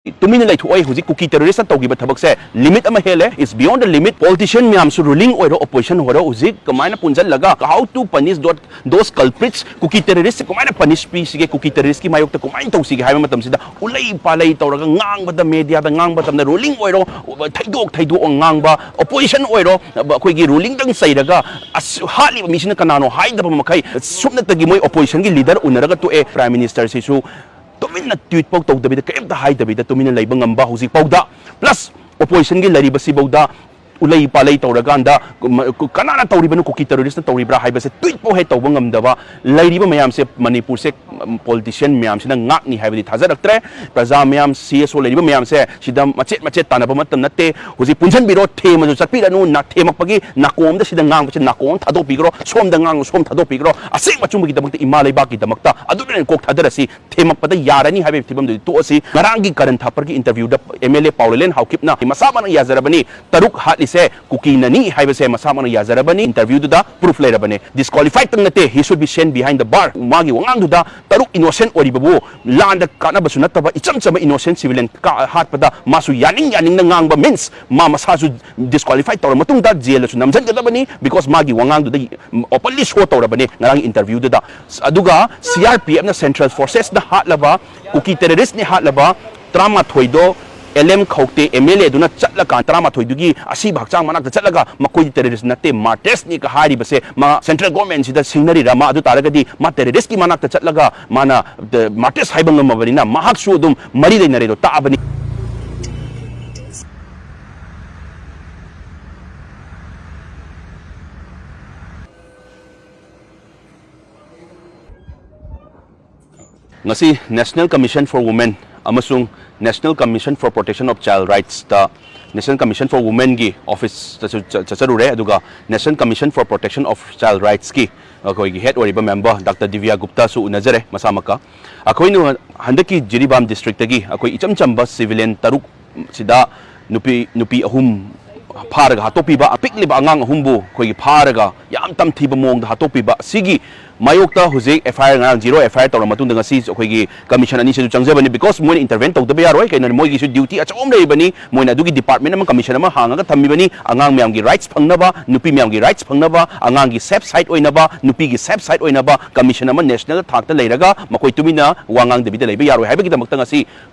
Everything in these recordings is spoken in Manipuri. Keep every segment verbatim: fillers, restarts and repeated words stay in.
ꯇꯨꯃꯤꯟꯅ ꯂꯩꯊꯣꯛꯑꯣꯏ꯫ ꯍꯧꯖꯤꯛ ꯀꯨꯀꯤ ꯇꯦꯔꯣꯔꯤꯁ ꯇꯧꯈꯤꯕ ꯊꯕꯛꯁꯦ ꯂꯤꯃꯤꯠ ꯑꯃ ꯍꯦꯜꯂꯦ, is beyond the limit꯫ Politician ꯃꯌꯥꯝꯁꯨ, ꯔꯨꯂꯤꯡ ꯑꯣꯏꯔꯣ ꯑꯣꯄꯣꯖꯤꯁꯟ ꯑꯣꯏꯔꯣ, ꯍꯧꯖꯤꯛ ꯀꯃꯥꯏꯅ ꯄꯨꯟꯁꯤꯜꯂꯒ how to punish those Kuki terrorist ꯀꯃꯥꯏꯅ ꯄꯅꯤꯁ ꯄꯤꯁꯤꯒꯦ, ꯀꯨꯀꯤ ꯇꯦꯔꯣꯔꯤꯁꯀꯤ ꯃꯥꯌꯣꯛꯇ ꯀꯃꯥꯏꯅ ꯇꯧꯁꯤꯒꯦ ꯍꯥꯏꯕ ꯃꯇꯝꯁꯤꯗ ꯎꯂꯩ ꯄꯥꯂꯩ ꯇꯧꯔꯒ ꯉꯥꯡꯕꯗ, ꯃꯦꯗꯤꯌꯥꯗ ꯉꯥꯡꯕ ꯃꯇꯝꯗ, ꯔꯨꯂꯤꯡ ꯑꯣꯏꯔꯣ, ꯊꯩꯗꯣꯛ ꯊꯩꯗꯣꯛꯑ ꯉꯥꯡꯕ, ꯑꯣꯄꯣꯖꯤꯁꯟ ꯑꯣꯏꯔꯣ, ꯑꯩꯈꯣꯏꯒꯤ ꯔꯨꯂꯤꯡꯗꯪ ꯆꯩꯔꯒ ꯑꯁ, ꯍꯥꯠꯂꯤꯕ ꯃꯤꯁꯤꯅ ꯀꯅꯥꯅꯣ ꯍꯥꯏꯗꯕ ꯃꯈꯩ ꯁꯨꯞꯅꯇꯒꯤ ꯃꯣꯏ ꯑꯣꯄꯣꯖꯤꯁꯟꯒꯤ ꯂꯤꯗꯔ ꯎꯅꯔꯒ ꯇꯣꯛꯑꯦ꯫ ꯄ꯭ꯔꯥꯏꯝ ꯃꯤꯅꯤꯁꯇꯔꯁꯤꯁꯨ ꯇꯨꯃꯤꯟꯅ ꯇ꯭ꯋꯤꯠ ꯐꯥꯎ ꯇꯧꯗꯕꯤꯗ, ꯀꯔꯤꯝꯇ ꯍꯥꯏꯗꯕꯤꯗ ꯇꯨꯃꯤꯟꯅ ꯂꯩꯕ ꯉꯝꯕ ꯍꯧꯖꯤꯛ ꯐꯥꯎꯗ, ꯄ꯭ꯂꯁ ꯑꯣꯄꯣꯖꯤꯁꯟꯒꯤ ꯂꯩꯔꯤꯕꯁꯤꯐꯥꯎꯗ ꯎꯂꯩ ꯄꯥꯂꯩ ꯇꯧꯔꯀꯥꯟꯗ ꯀꯅꯥꯅ ꯇꯧꯔꯤꯕꯅꯣ, ꯀꯨꯀꯤ ꯇꯦꯔꯣꯔꯤꯁꯅ ꯇꯧꯔꯤꯕ꯭ꯔꯥ ꯍꯥꯏꯕꯁꯦ ꯇ꯭ꯋꯤꯠ ꯐꯥꯎ ꯍꯦꯛ ꯇꯧꯕ ꯉꯝꯗꯕ ꯂꯩꯔꯤꯕ ꯃꯌꯥꯝꯁꯦ ꯃꯅꯤꯄꯨꯔꯁꯦ ꯄꯣꯂꯤꯇꯤꯁꯤꯌꯟ ꯃꯌꯥꯝꯁꯤꯅ ꯉꯥꯛꯅꯤ ꯍꯥꯏꯕꯗꯤ ꯊꯥꯖꯔꯛꯇ꯭ꯔꯦ꯫ ꯄ꯭ꯔꯖꯥ ꯃꯌꯥꯝ, ꯁꯤ ꯑꯦꯁ ꯑꯣ ꯂꯩꯔꯤꯕ ꯃꯌꯥꯝꯁꯦ ꯁꯤꯗ ꯃꯆꯦꯠ ꯃꯆꯦꯠ ꯇꯥꯟꯅꯕ ꯃꯇꯝ ꯅꯠꯇꯦ꯫ ꯍꯧꯖꯤꯛ ꯄꯨꯟꯁꯤꯟꯕꯤꯔꯣ, ꯊꯦꯝꯃꯁꯨ ꯆꯠꯄꯤꯔꯅꯨ, ꯅꯥ-, ꯊꯦꯝꯃꯛꯄꯒꯤ ꯅꯥꯀꯣꯡꯗ ꯁꯤꯗ ꯉꯥꯡꯕꯁꯦ ꯅꯥꯀꯣꯡ ꯊꯥꯗꯣꯛꯄꯤꯈ꯭ꯔꯣ, ꯁꯣꯝꯗ ꯉꯥꯡꯉꯨ, ꯁꯣꯝ ꯊꯥꯗꯣꯛꯄꯤꯈ꯭ꯔꯣ꯫ ꯑꯁꯦꯡꯕ ꯑꯆꯨꯝꯕꯒꯤꯗꯃꯛꯇ, ꯏꯃꯥ ꯂꯩꯕꯥꯛꯀꯤꯗꯃꯛꯇ ꯑꯗꯨꯗ ꯑꯣꯏꯅ ꯀꯣꯛ ꯊꯥꯗꯔꯁꯤ꯫ ꯊꯦꯝꯃꯛꯄꯗ ꯌꯥꯔꯅꯤ ꯍꯥꯏꯕꯒꯤ ꯐꯤꯕꯝꯗꯨꯗꯤ ꯇꯣꯛꯑꯁꯤ꯫ ꯉꯔꯥꯡꯒꯤ ꯀꯔꯟ ꯊꯥꯄꯔꯒꯤ ꯏꯟꯇꯔꯚ꯭ꯌꯨꯗ ꯑꯦꯝ ꯑꯦꯜ ꯑꯦ ꯄꯥꯎꯂꯦꯂꯦꯟ ꯍꯥꯎꯀꯤꯞꯅ ꯃꯁꯥꯃꯛꯅ ꯌꯥꯖꯔꯕꯅꯤ, ꯇꯔꯨꯛ ꯍꯥꯠꯂꯤꯁꯦ ꯀꯨꯀꯤꯅꯅꯤ ꯍꯥꯏꯕꯁꯦ ꯃꯁꯥꯃꯛꯅ ꯌꯥꯖꯔꯕꯅꯤ꯫ ꯏꯟꯇꯔꯚ꯭ꯌꯨꯗꯨꯗ ꯄ꯭ꯔꯨꯐ ꯂꯩꯔꯕꯅꯦ꯫ ꯗꯤꯁꯀ꯭ꯋꯥꯂꯤꯐꯥꯏꯗꯇꯪ ꯅꯠꯇꯦ, he should be sent behind the bar꯫ ꯃꯥꯒꯤ ꯋꯥꯉꯥꯡꯗꯨꯗ ꯇꯔꯨꯛ ꯏꯅꯣꯁꯦꯟ ꯑꯣꯏꯔꯤꯕꯕꯨ, ꯂꯥꯟꯗ ꯀꯥꯟꯅꯕꯁꯨ ꯅꯠꯇꯕ ꯏꯆꯝ ꯆꯝꯕ ꯏꯅꯣꯁꯦꯟ ꯁꯤꯚꯤꯂꯤꯌꯟ ꯍꯥꯠꯄꯗ ꯃꯥꯁꯨ ꯌꯥꯅꯤꯡ ꯌꯥꯅꯤꯡꯅ ꯉꯥꯡꯕ means ꯃꯥ ꯃꯁꯥꯁꯨ ꯗꯤꯁꯀ꯭ꯋꯥꯂꯤꯐꯥꯏ ꯇꯧꯔ ꯃꯇꯨꯡꯗ ꯖꯦꯜꯗꯁꯨ ꯅꯝꯁꯤꯟꯒꯗꯕꯅꯤ, because ꯃꯥꯒꯤ ꯋꯥꯉꯥꯡꯗꯨꯗ ꯑꯣꯄꯟꯂꯤ ꯁꯣ ꯇꯧꯔꯕꯅꯤ ꯉꯔꯥꯡꯒꯤ ꯏꯟꯇꯔꯚ꯭ꯌꯨꯗꯨꯗ꯫ ꯑꯗꯨꯒ ꯁꯤ ꯑꯥꯔ ꯄꯤ ꯑꯦꯐꯅ, ꯁꯦꯟꯇ꯭ꯔꯦꯜ ꯐꯣꯔꯁꯦꯁꯅ ꯍꯥꯠꯂꯕ, ꯀꯨꯀꯤ ꯇꯦꯔꯣꯔꯤꯁꯅꯤ ꯍꯥꯠꯂꯕ ꯇꯔꯥꯃꯥꯊꯣꯏꯗꯣ ꯑꯦꯜ ꯑꯦꯝ ꯈꯧꯇꯦ ꯑꯦꯝ ꯑꯦꯜ ꯑꯦꯗꯨꯅ ꯆꯠꯂꯀꯥꯟ, ꯇꯔꯥꯃꯥꯊꯣꯏꯗꯨꯒꯤ ꯑꯁꯤꯕ ꯍꯛꯆꯥꯡ ꯃꯅꯥꯛꯇ ꯆꯠꯂꯒ ꯃꯈꯣꯏꯗꯤ ꯇꯦꯔꯣꯔꯤꯁ ꯅꯠꯇꯦ, ꯃꯥꯔꯇꯤꯌꯔꯁꯅꯤꯒ ꯍꯥꯏꯔꯤꯕꯁꯦ ꯃꯥ ꯁꯦꯟꯇ꯭ꯔꯦꯜ ꯒꯣꯔꯃꯦꯟꯁꯤꯗ ꯁꯤꯡꯅꯔꯤꯔꯥ? ꯃꯥ ꯑꯗꯨ ꯇꯥꯔꯒꯗꯤ ꯃꯥ ꯇꯦꯔꯣꯔꯤꯁꯀꯤ ꯃꯅꯥꯛꯇ ꯆꯠꯂꯒ ꯃꯥꯅ ꯃꯥꯔꯇꯤꯌꯔꯁ ꯍꯥꯏꯕ ꯉꯝꯃꯕꯅꯤꯅ ꯃꯍꯥꯛꯁꯨ ꯑꯗꯨꯝ ꯃꯔꯤ ꯂꯩꯅꯔꯦꯗꯣ ꯇꯥꯛꯑꯕꯅꯤ꯫ ꯉꯁꯤ National Commission for Women ꯑꯃꯁꯨꯡ National Commission for Protection of Child Rightsꯇ, National Commission for Womenꯒꯤ ꯑꯣꯐꯤꯁꯇꯁꯨ ꯆ-, ꯆꯠꯆꯔꯨꯔꯦ, ꯑꯗꯨꯒ National Commission for Protection of Child Rightsꯀꯤ ꯑꯩꯈꯣꯏꯒꯤ ꯍꯦꯗ ꯑꯣꯏꯔꯤꯕ ꯃꯦꯝꯕꯔ ꯗꯥꯛꯇꯔ ꯗꯤꯕꯤꯌꯥ ꯒꯨꯞꯇꯥꯁꯨ ꯎꯅꯖꯔꯦ ꯃꯁꯥꯃꯛꯀ꯫ ꯑꯩꯈꯣꯏꯅ ꯍꯟꯗꯛꯀꯤ ꯖꯤꯔꯤꯕꯥꯝ ꯗꯤꯁꯇ꯭ꯔꯤꯛꯇꯒꯤ ꯑꯩꯈꯣꯏ ꯏꯆꯝ ꯆꯝꯕ ꯁꯤꯚꯤꯂꯤꯌꯟ ꯇꯔꯨꯛ ꯁꯤꯗ ꯅꯨꯄꯤ, ꯅꯨꯄꯤ ꯑꯍꯨꯝ ꯐꯥꯔꯒ ꯍꯥꯠꯇꯣꯛꯄꯤꯕ, ꯑꯄꯤꯛꯂꯤꯕ ꯑꯉꯥꯡ ꯑꯍꯨꯝꯕꯨ ꯑꯩꯈꯣꯏꯒꯤ ꯐꯥꯔꯒ ꯌꯥꯝ ꯇꯝꯊꯤꯕ ꯃꯑꯣꯡꯗ ꯍꯥꯠꯇꯣꯛꯄꯤꯕ, ꯑꯁꯤꯒꯤ ꯃꯥꯌꯣꯛꯇ ꯍꯧꯖꯤꯛ F I R, ꯉꯔꯥꯡ zero F I R ꯇꯧꯔ ꯃꯇꯨꯡꯗ ꯉꯁꯤ ꯑꯩꯈꯣꯏꯒꯤ commission ꯑꯅꯤꯁꯤꯁꯨ ꯆꯪꯖꯕꯅꯤ, because ꯃꯣꯏꯅ intervene ꯇꯧꯗꯕ ꯌꯥꯔꯣꯏ꯫ ꯀꯩꯅꯣ, ꯃꯣꯏꯒꯤꯁꯨ duty ꯑꯆꯧꯕ ꯑꯃ ꯂꯩꯔꯤꯕꯅꯤ꯫ ꯃꯣꯏꯅ ꯑꯗꯨꯒꯤ department ꯑꯃ, commission ꯑꯃ ꯍꯥꯡꯉꯒ ꯊꯝꯃꯤꯕꯅꯤ, ꯑꯉꯥꯡ ꯃꯌꯥꯝꯒꯤ rights ꯐꯪꯅꯕ, ꯅꯨꯄꯤ ꯃꯌꯥꯝꯒꯤ rights ꯐꯪꯅꯕ, ꯑꯉꯥꯡꯒꯤ safe side ꯑꯣꯏꯅꯕ, ꯅꯨꯄꯤꯒꯤ safe side ꯑꯣꯏꯅꯕ commission ꯑꯃ national ꯊꯥꯛꯇ ꯂꯩꯔꯒ ꯃꯈꯣꯏ ꯇꯨꯃꯤꯟꯅ ꯋꯥ ꯉꯥꯡꯗꯕꯤꯗ ꯂꯩꯕ ꯌꯥꯔꯣꯏ ꯍꯥꯏꯕꯒꯤꯗꯃꯛꯇ ꯉꯁꯤ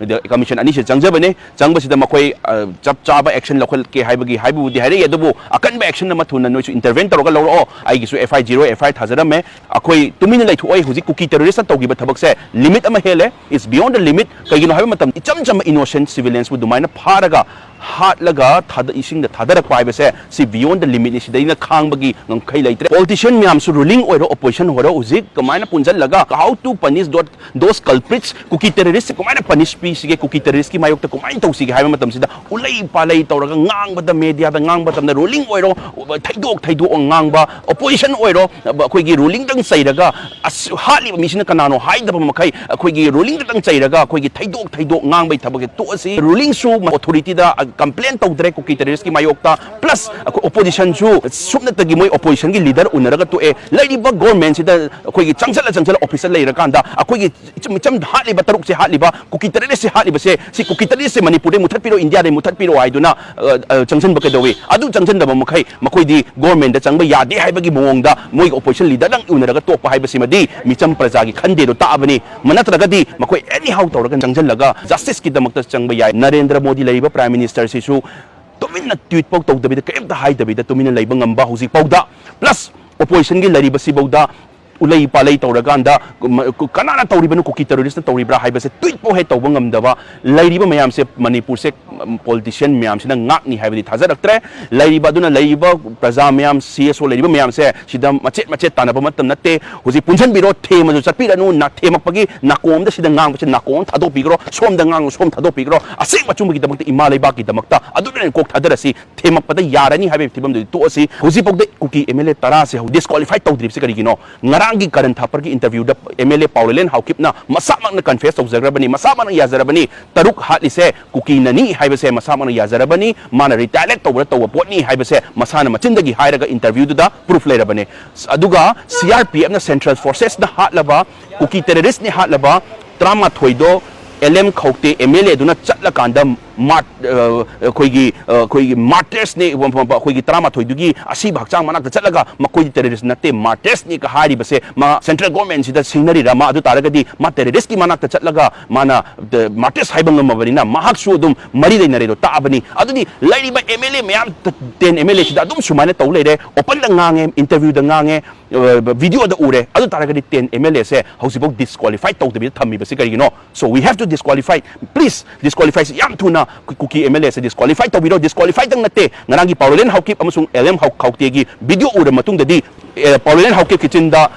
commission ꯑꯅꯤꯁꯤ ꯆꯪꯖꯕꯅꯤ꯫ ꯆꯪꯕꯁꯤꯗ ꯃꯈꯣꯏ, ꯑ, ꯆꯞ ꯆꯥꯕ action ꯂꯧꯈꯠꯀꯦ ꯍꯥꯏꯕꯒꯤ ꯍꯥꯏꯕꯕꯨꯗꯤ ꯍꯥꯏꯔꯛꯏ, ꯑꯗꯨꯕꯨ ꯑꯀꯟꯕ action ꯑꯃ ꯊꯨꯅ ꯅꯣꯏꯁꯨ intervene ꯇꯧꯔꯒ ꯂꯧꯔꯛꯑꯣ꯫ ꯑꯩꯒꯤꯁꯨ F I R, zero F I R ꯊꯥꯖꯔꯝꯃꯦ꯫ ꯑꯩꯈꯣꯏ ꯇꯨꯃꯤꯟꯅ ꯂꯩꯊꯣꯛꯑꯣꯏ꯫ ꯍꯧꯖꯤꯛ ꯀꯨꯀꯤ terrorist ꯇꯧꯈꯤꯕ ꯊꯕꯛꯁꯦ limit ꯑꯃ ꯍꯦꯜꯂꯦ, it's beyond the limit꯫ ꯀꯩꯒꯤꯅꯣ ꯍꯥꯏꯕ ꯃꯇꯝꯗ ꯏꯆꯝ ꯆꯝꯕ innocent civilians ꯄꯨ ꯑꯗꯨꯃꯥꯏꯅ ꯐꯥꯔꯒ ꯍꯥꯠꯂꯒ ꯊꯥꯗ-, ꯏꯁꯤꯡꯗ ꯊꯥꯗꯔꯛꯄ ꯍꯥꯏꯕꯁꯦ ꯁꯤ beyond the limit ꯅꯤ꯫ ꯁꯤꯗꯩꯅ ꯈꯥꯡꯕꯒꯤ ꯉꯝꯈꯩ ꯂꯩꯇ꯭ꯔꯦ꯫ Politician ꯃꯌꯥꯝꯁꯨ, ruling ꯑꯣꯏꯔꯣ opposition ꯑꯣꯏꯔꯣ, ꯍꯧꯖꯤꯛ ꯀꯃꯥꯏꯅ ꯄꯨꯟꯁꯤꯜꯂꯒ how to punish those culprits, Kuki terrorist ꯀꯃꯥꯏꯅ punish ꯄꯤꯁꯤꯒꯦ, ꯀꯨꯀꯤ terrorist ꯀꯤ ꯃꯥꯌꯣꯛꯇ ꯀꯃꯥꯏꯅ ꯇꯧꯁꯤꯒꯦ ꯍꯥꯏꯕ ꯃꯇꯝꯁꯤꯗ ꯎꯂꯩ ꯄꯥꯂꯩ ꯇꯧꯔꯒ ꯉꯥꯡꯕꯗ, media ꯗ ꯉꯥꯡꯕ ꯃꯇꯝꯗ, ruling ꯑꯣꯏꯔꯣ, ꯊꯩꯗꯣꯛ ꯊꯩꯗꯣꯛꯑ ꯉꯥꯡꯕ, opposition ꯑꯣꯏꯔꯣ, ꯑꯩꯈꯣꯏꯒꯤ ruling ꯗꯪ ꯆꯩꯔꯒ, ꯑꯁ, ꯍꯥꯠꯂꯤꯕ ꯃꯤꯁꯤꯅ ꯀꯅꯥꯅꯣ ꯍꯥꯏꯗꯕ ꯃꯈꯩ ꯑꯩꯈꯣꯏꯒꯤ ruling ꯗꯪ ꯆꯩꯔꯒ ꯑꯩꯈꯣꯏꯒꯤ ꯊꯩꯗꯣꯛ ꯊꯩꯗꯣꯛ ꯉꯥꯡꯕꯒꯤ ꯊꯕꯛꯁꯦ ꯇꯣꯛꯑꯁꯤ꯫ Ruling ꯁꯨ authority ꯗ complain ꯇꯧꯗ꯭ꯔꯦ ꯀꯨꯀꯤ terrorist ꯀꯤ ꯃꯥꯌꯣꯛꯇ, plus ꯑꯩꯈꯣꯏ opposition ꯁꯨ ꯁꯨꯞꯅꯇꯒꯤ ꯃꯣꯏ opposition ꯒꯤ leader ꯎꯅꯔꯒ ꯇꯣꯛꯑꯦ꯫ ꯂꯩꯔꯤꯕ government ꯁꯤꯗ ꯑꯩꯈꯣꯏꯒꯤ ꯆꯪꯁꯤꯜꯂ ꯆꯪꯁꯤꯜꯂ office ꯇ ꯂꯩꯔꯀꯥꯟꯗ ꯑꯩꯈꯣꯏꯒꯤ ꯏꯆꯝ ꯏꯆꯝ ꯍꯥꯠꯂꯤꯕ ꯇꯔꯨꯛꯁꯦ, ꯍꯥꯠꯂꯤꯕ ꯀꯨꯀꯤ terrorist ꯁꯦ ꯍꯥꯠꯂꯤꯕꯁꯦ, ꯁꯤ ꯀꯨꯀꯤ terrorist ꯁꯦ ꯃꯅꯤꯄꯨꯔꯗꯩ ꯃꯨꯊꯠꯄꯤꯔꯣ, ꯏꯟꯗꯤꯌꯥꯗꯩ ꯃꯨꯊꯠꯄꯤꯔꯣ ꯍꯥꯏꯗꯨꯅ, ꯑ, ꯑ, ꯆꯪꯁꯤꯟꯕ ꯀꯩꯗꯧꯏ? ꯑꯗꯨ ꯆꯪꯁꯤꯟꯗꯕ ꯃꯈꯩ ꯃꯈꯣꯏꯗꯤ government ꯗ ꯆꯪꯕ ꯌꯥꯗꯦ ꯍꯥꯏꯕꯒꯤ ꯃꯑꯣꯡꯗ ꯃꯣꯏꯒꯤ opposition leader ꯗꯪ ꯎꯅꯔꯒ ꯇꯣꯛꯄ ꯍꯥꯏꯕꯁꯤꯃꯗꯤ ꯃꯤꯆꯝ ꯄ꯭ꯔꯖꯥꯒꯤ ꯈꯟꯗꯦꯗꯣ ꯇꯥꯛꯑꯕꯅꯤ꯫ ꯃ ꯅꯠꯇ꯭ꯔꯒꯗꯤ ꯃꯈꯣꯏ anyhow ꯇꯧꯔꯒ ꯆꯪꯁꯤꯜꯂꯒ justice ꯀꯤꯗꯃꯛꯇ ꯆꯪꯕ ꯌꯥꯏ꯫ ꯅꯔꯦꯟꯗ꯭ꯔ ꯃꯣꯗꯤ ꯂꯩꯔꯤꯕ Prime Minister ꯁꯤꯁꯨ ꯇꯨꯃꯤꯟꯅ tweet ꯐꯥꯎ ꯇꯧꯗꯕꯤꯗ, ꯀꯔꯤꯝꯇ ꯍꯥꯏꯗꯕꯤꯗ ꯇꯨꯃꯤꯟꯅ ꯂꯩꯕ ꯉꯝꯕ ꯍꯧꯖꯤꯛ ꯐꯥꯎꯗ, plus opposition ꯒꯤ ꯂꯩꯔꯤꯕꯁꯤꯐꯥꯎꯗ ꯎꯂꯩ ꯄꯥꯂꯩ ꯇꯧꯔꯀꯥꯟꯗ ꯀꯅꯥꯅ ꯇꯧꯔꯤꯕꯅꯣ, ꯀꯨꯀꯤ terrorist ꯅ ꯇꯧꯔꯤꯕ꯭ꯔꯥ ꯍꯥꯏꯕꯁꯦ tweet ꯐꯥꯎ ꯍꯦꯛ ꯇꯧꯕ ꯉꯝꯗꯕ ꯂꯩꯔꯤꯕ ꯃꯌꯥꯝꯁꯦ, ꯃꯅꯤꯄꯨꯔꯁꯦ, ꯎꯝ, politician ꯃꯌꯥꯝꯁꯤꯅ ꯉꯥꯛꯅꯤ ꯍꯥꯏꯕꯗꯤ ꯊꯥꯖꯔꯛꯇ꯭ꯔꯦ꯫ ꯂꯩꯔꯤꯕ ꯑꯗꯨꯅ ꯂꯩꯔꯤꯕ ꯄ꯭ꯔꯖꯥ ꯃꯌꯥꯝ, C S O ꯂꯩꯔꯤꯕ ꯃꯌꯥꯝꯁꯦ ꯁꯤꯗ ꯃꯆꯦꯠ ꯃꯆꯦꯠ ꯇꯥꯟꯅꯕ ꯃꯇꯝ ꯅꯠꯇꯦ꯫ ꯍꯧꯖꯤꯛ ꯄꯨꯟꯁꯤꯟꯕꯤꯔꯣ, ꯊꯦꯝꯃꯁꯨ ꯆꯠꯄꯤꯔꯅꯨ, ꯅꯥ-, ꯊꯦꯝꯃꯛꯄꯒꯤ ꯅꯥꯀꯣꯡꯗ ꯁꯤꯗ ꯉꯥꯡꯕꯁꯦ ꯅꯥꯀꯣꯡ ꯊꯥꯗꯣꯛꯄꯤꯈ꯭ꯔꯣ, ꯁꯣꯝꯗ ꯉꯥꯡꯉꯨ ꯁꯣꯝ ꯊꯥꯗꯣꯛꯄꯤꯈ꯭ꯔꯣ, ꯑꯁꯦꯡꯕ ꯑꯆꯨꯝꯕꯒꯤꯗꯃꯛꯇ, ꯏꯃꯥ ꯂꯩꯕꯥꯛꯀꯤꯗꯃꯛꯇ ꯑꯗꯨꯗ ꯑꯣꯏꯅ ꯀꯣꯛ ꯊꯥꯗꯔꯁꯤ꯫ ꯊꯦꯝꯃꯛꯄꯗ ꯌꯥꯔꯅꯤ ꯍꯥꯏꯕꯒꯤ ꯐꯤꯕꯝꯗꯨꯗꯤ ꯇꯣꯛꯑꯁꯤ꯫ ꯍꯧꯖꯤꯛꯐꯥꯎꯗ ꯀꯨꯀꯤ M L A ꯇꯔꯥꯁꯦ ꯍꯧ-, disqualify ꯇꯧꯗ꯭ꯔꯤꯕꯁꯤ ꯀꯔꯤꯒꯤꯅꯣ? ꯉꯔꯥꯡ ꯉꯔꯥꯡꯒꯤ ꯀꯔꯟ ꯊꯥꯄꯔꯒꯤ ꯏꯟꯇꯔꯚ꯭ꯌꯨꯗ ꯑꯦꯝ ꯑꯦꯜ ꯑꯦ ꯄꯥꯎꯂꯦꯂꯦꯟ ꯍꯥꯎꯀꯤꯞꯅ ꯃꯁꯥꯃꯛꯅ ꯀꯟꯐꯦꯁ ꯇꯧꯖꯈ꯭ꯔꯕꯅꯤ, ꯃꯁꯥꯃꯛꯅ ꯌꯥꯖꯔꯕꯅꯤ, ꯇꯔꯨꯛ ꯍꯥꯠꯂꯤꯁꯦ ꯀꯨꯀꯤꯅꯅꯤ ꯍꯥꯏꯕꯁꯦ ꯃꯁꯥꯃꯛꯅ ꯌꯥꯖꯔꯕꯅꯤ, ꯃꯥꯅ ꯔꯤꯇꯥꯂꯦꯠ ꯇꯧꯕꯗ ꯇꯧꯕ ꯄꯣꯠꯅꯤ ꯍꯥꯏꯕꯁꯦ ꯃꯁꯥꯅ ꯃꯆꯤꯟꯗꯒꯤ ꯍꯥꯏꯔꯒ ꯏꯟꯇꯔꯚ꯭ꯌꯨꯗꯨꯗ ꯄ꯭ꯔꯨꯐ ꯂꯩꯔꯕꯅꯤ꯫ ꯑꯗꯨꯒ ꯁꯤ ꯑꯥꯔ ꯄꯤ ꯑꯦꯐꯅ ꯁꯦꯟꯇ꯭ꯔꯦꯜ ꯐꯣꯔꯁꯦꯁꯅ ꯍꯥꯠꯂꯕ, ꯀꯨꯀꯤ ꯇꯦꯔꯣꯔꯤꯁꯅꯤ ꯍꯥꯠꯂꯕ ꯇꯔꯥꯃꯥꯊꯣꯏꯗꯣ ꯑꯦꯜ ꯑꯦꯝ ꯈꯧꯇꯦ ꯑꯦꯝ ꯑꯦꯜ ꯑꯦꯗꯨꯅ ꯆꯠꯂꯀꯥꯟꯗ ꯃꯥꯔ-, ꯑ, ꯑꯩꯈꯣꯏꯒꯤ, ꯑ, ꯑꯩꯈꯣꯏꯒꯤ ꯃꯥꯔꯇꯤꯌꯔꯁꯅꯤ, ꯑꯩꯈꯣꯏꯒꯤ ꯇꯔꯥꯃꯥꯊꯣꯏꯗꯨꯒꯤ ꯑꯁꯤꯕ ꯍꯛꯆꯥꯡ ꯃꯅꯥꯛꯇ ꯆꯠꯂꯒ ꯃꯈꯣꯏꯗꯤ ꯇꯦꯔꯣꯔꯤꯁ ꯅꯠꯇꯦ, ꯃꯥꯔꯇꯤꯌꯔꯁꯅꯤꯒ ꯍꯥꯏꯔꯤꯕꯁꯦ ꯃꯥ ꯁꯦꯟꯇ꯭ꯔꯦꯜ ꯒꯣꯔꯃꯦꯟꯁꯤꯗ ꯁꯤꯡꯅꯔꯤꯔꯥ? ꯃꯥ ꯑꯗꯨ ꯇꯥꯔꯒꯗꯤ ꯃꯥ ꯇꯦꯔꯣꯔꯤꯁꯀꯤ ꯃꯅꯥꯛꯇ ꯆꯠꯂꯒ ꯃꯥꯅ, ꯑ, ꯃꯥꯔꯇꯤꯌꯔꯁ ꯍꯥꯏꯕ ꯉꯝꯃꯕꯅꯤꯅ ꯃꯍꯥꯛꯁꯨ ꯑꯗꯨꯝ ꯃꯔꯤ ꯂꯩꯅꯔꯦꯗꯣ ꯇꯥꯛꯑꯕꯅꯤ꯫ ꯑꯗꯨꯗꯤ ꯂꯩꯔꯤꯕ ꯑꯦꯝ ꯑꯦꯜ ꯑꯦ ꯃꯌꯥꯝ, ꯇꯦꯟ ꯑꯦꯝ ꯑꯦꯜ ꯑꯦꯁꯤꯗ ꯑꯗꯨꯝ ꯁꯨꯃꯥꯏꯅ ꯇꯧ ꯂꯩꯔꯦ, ꯑꯣꯄꯟꯗ ꯉꯥꯡꯉꯦ, ꯏꯟꯇꯔꯚ꯭ꯌꯨꯗ ꯉꯥꯡꯉꯦ, ꯚꯤꯗꯤꯑꯣꯗ ꯎꯔꯦ꯫ ꯑꯗꯨ ꯇꯥꯔꯒꯗꯤ ꯇꯦꯟ ꯑꯦꯝ ꯑꯦꯜ ꯑꯦꯁꯦ ꯍꯧꯖꯤꯛꯐꯥꯎ ꯗꯤꯁꯀ꯭ꯋꯥꯂꯤꯐꯥꯏ ꯇꯧꯗꯕꯤꯗ ꯊꯝꯃꯤꯕꯁꯤ ꯀꯔꯤꯒꯤꯅꯣ? So we have to disqualify, please, ꯗꯤꯁꯀ꯭ꯋꯥꯂꯤꯐꯥꯏꯁꯤ ꯌꯥꯝ ꯊꯨꯅ ꯀꯨ-, ꯀꯨꯀꯤ ꯑꯦꯝ ꯑꯦꯜ ꯑꯦꯁꯦ ꯗꯤꯁꯀ꯭ꯋꯥꯂꯤꯐꯥꯏ ꯇꯧꯕꯤꯔꯣ꯫ ꯗꯤꯁꯀ꯭ꯋꯥꯂꯤꯐꯥꯏꯗꯪ ꯅꯠꯇꯦ, ꯉꯔꯥꯡꯒꯤ ꯄꯥꯎꯂꯦꯂꯦꯟ ꯍꯥꯎꯀꯤꯞ ꯑꯃꯁꯨꯡ ꯑꯦꯜ ꯑꯦꯝ ꯍꯥꯎ-, ꯈꯧꯇꯦꯒꯤ ꯚꯤꯗꯤꯑꯣ ꯎꯔꯕ ꯃꯇꯨꯡꯗꯗꯤ, ꯑꯦ, ꯄꯥꯎꯂꯦꯂꯦꯟ ꯍꯥꯎꯀꯤꯞꯀꯤ ꯆꯤꯟꯗ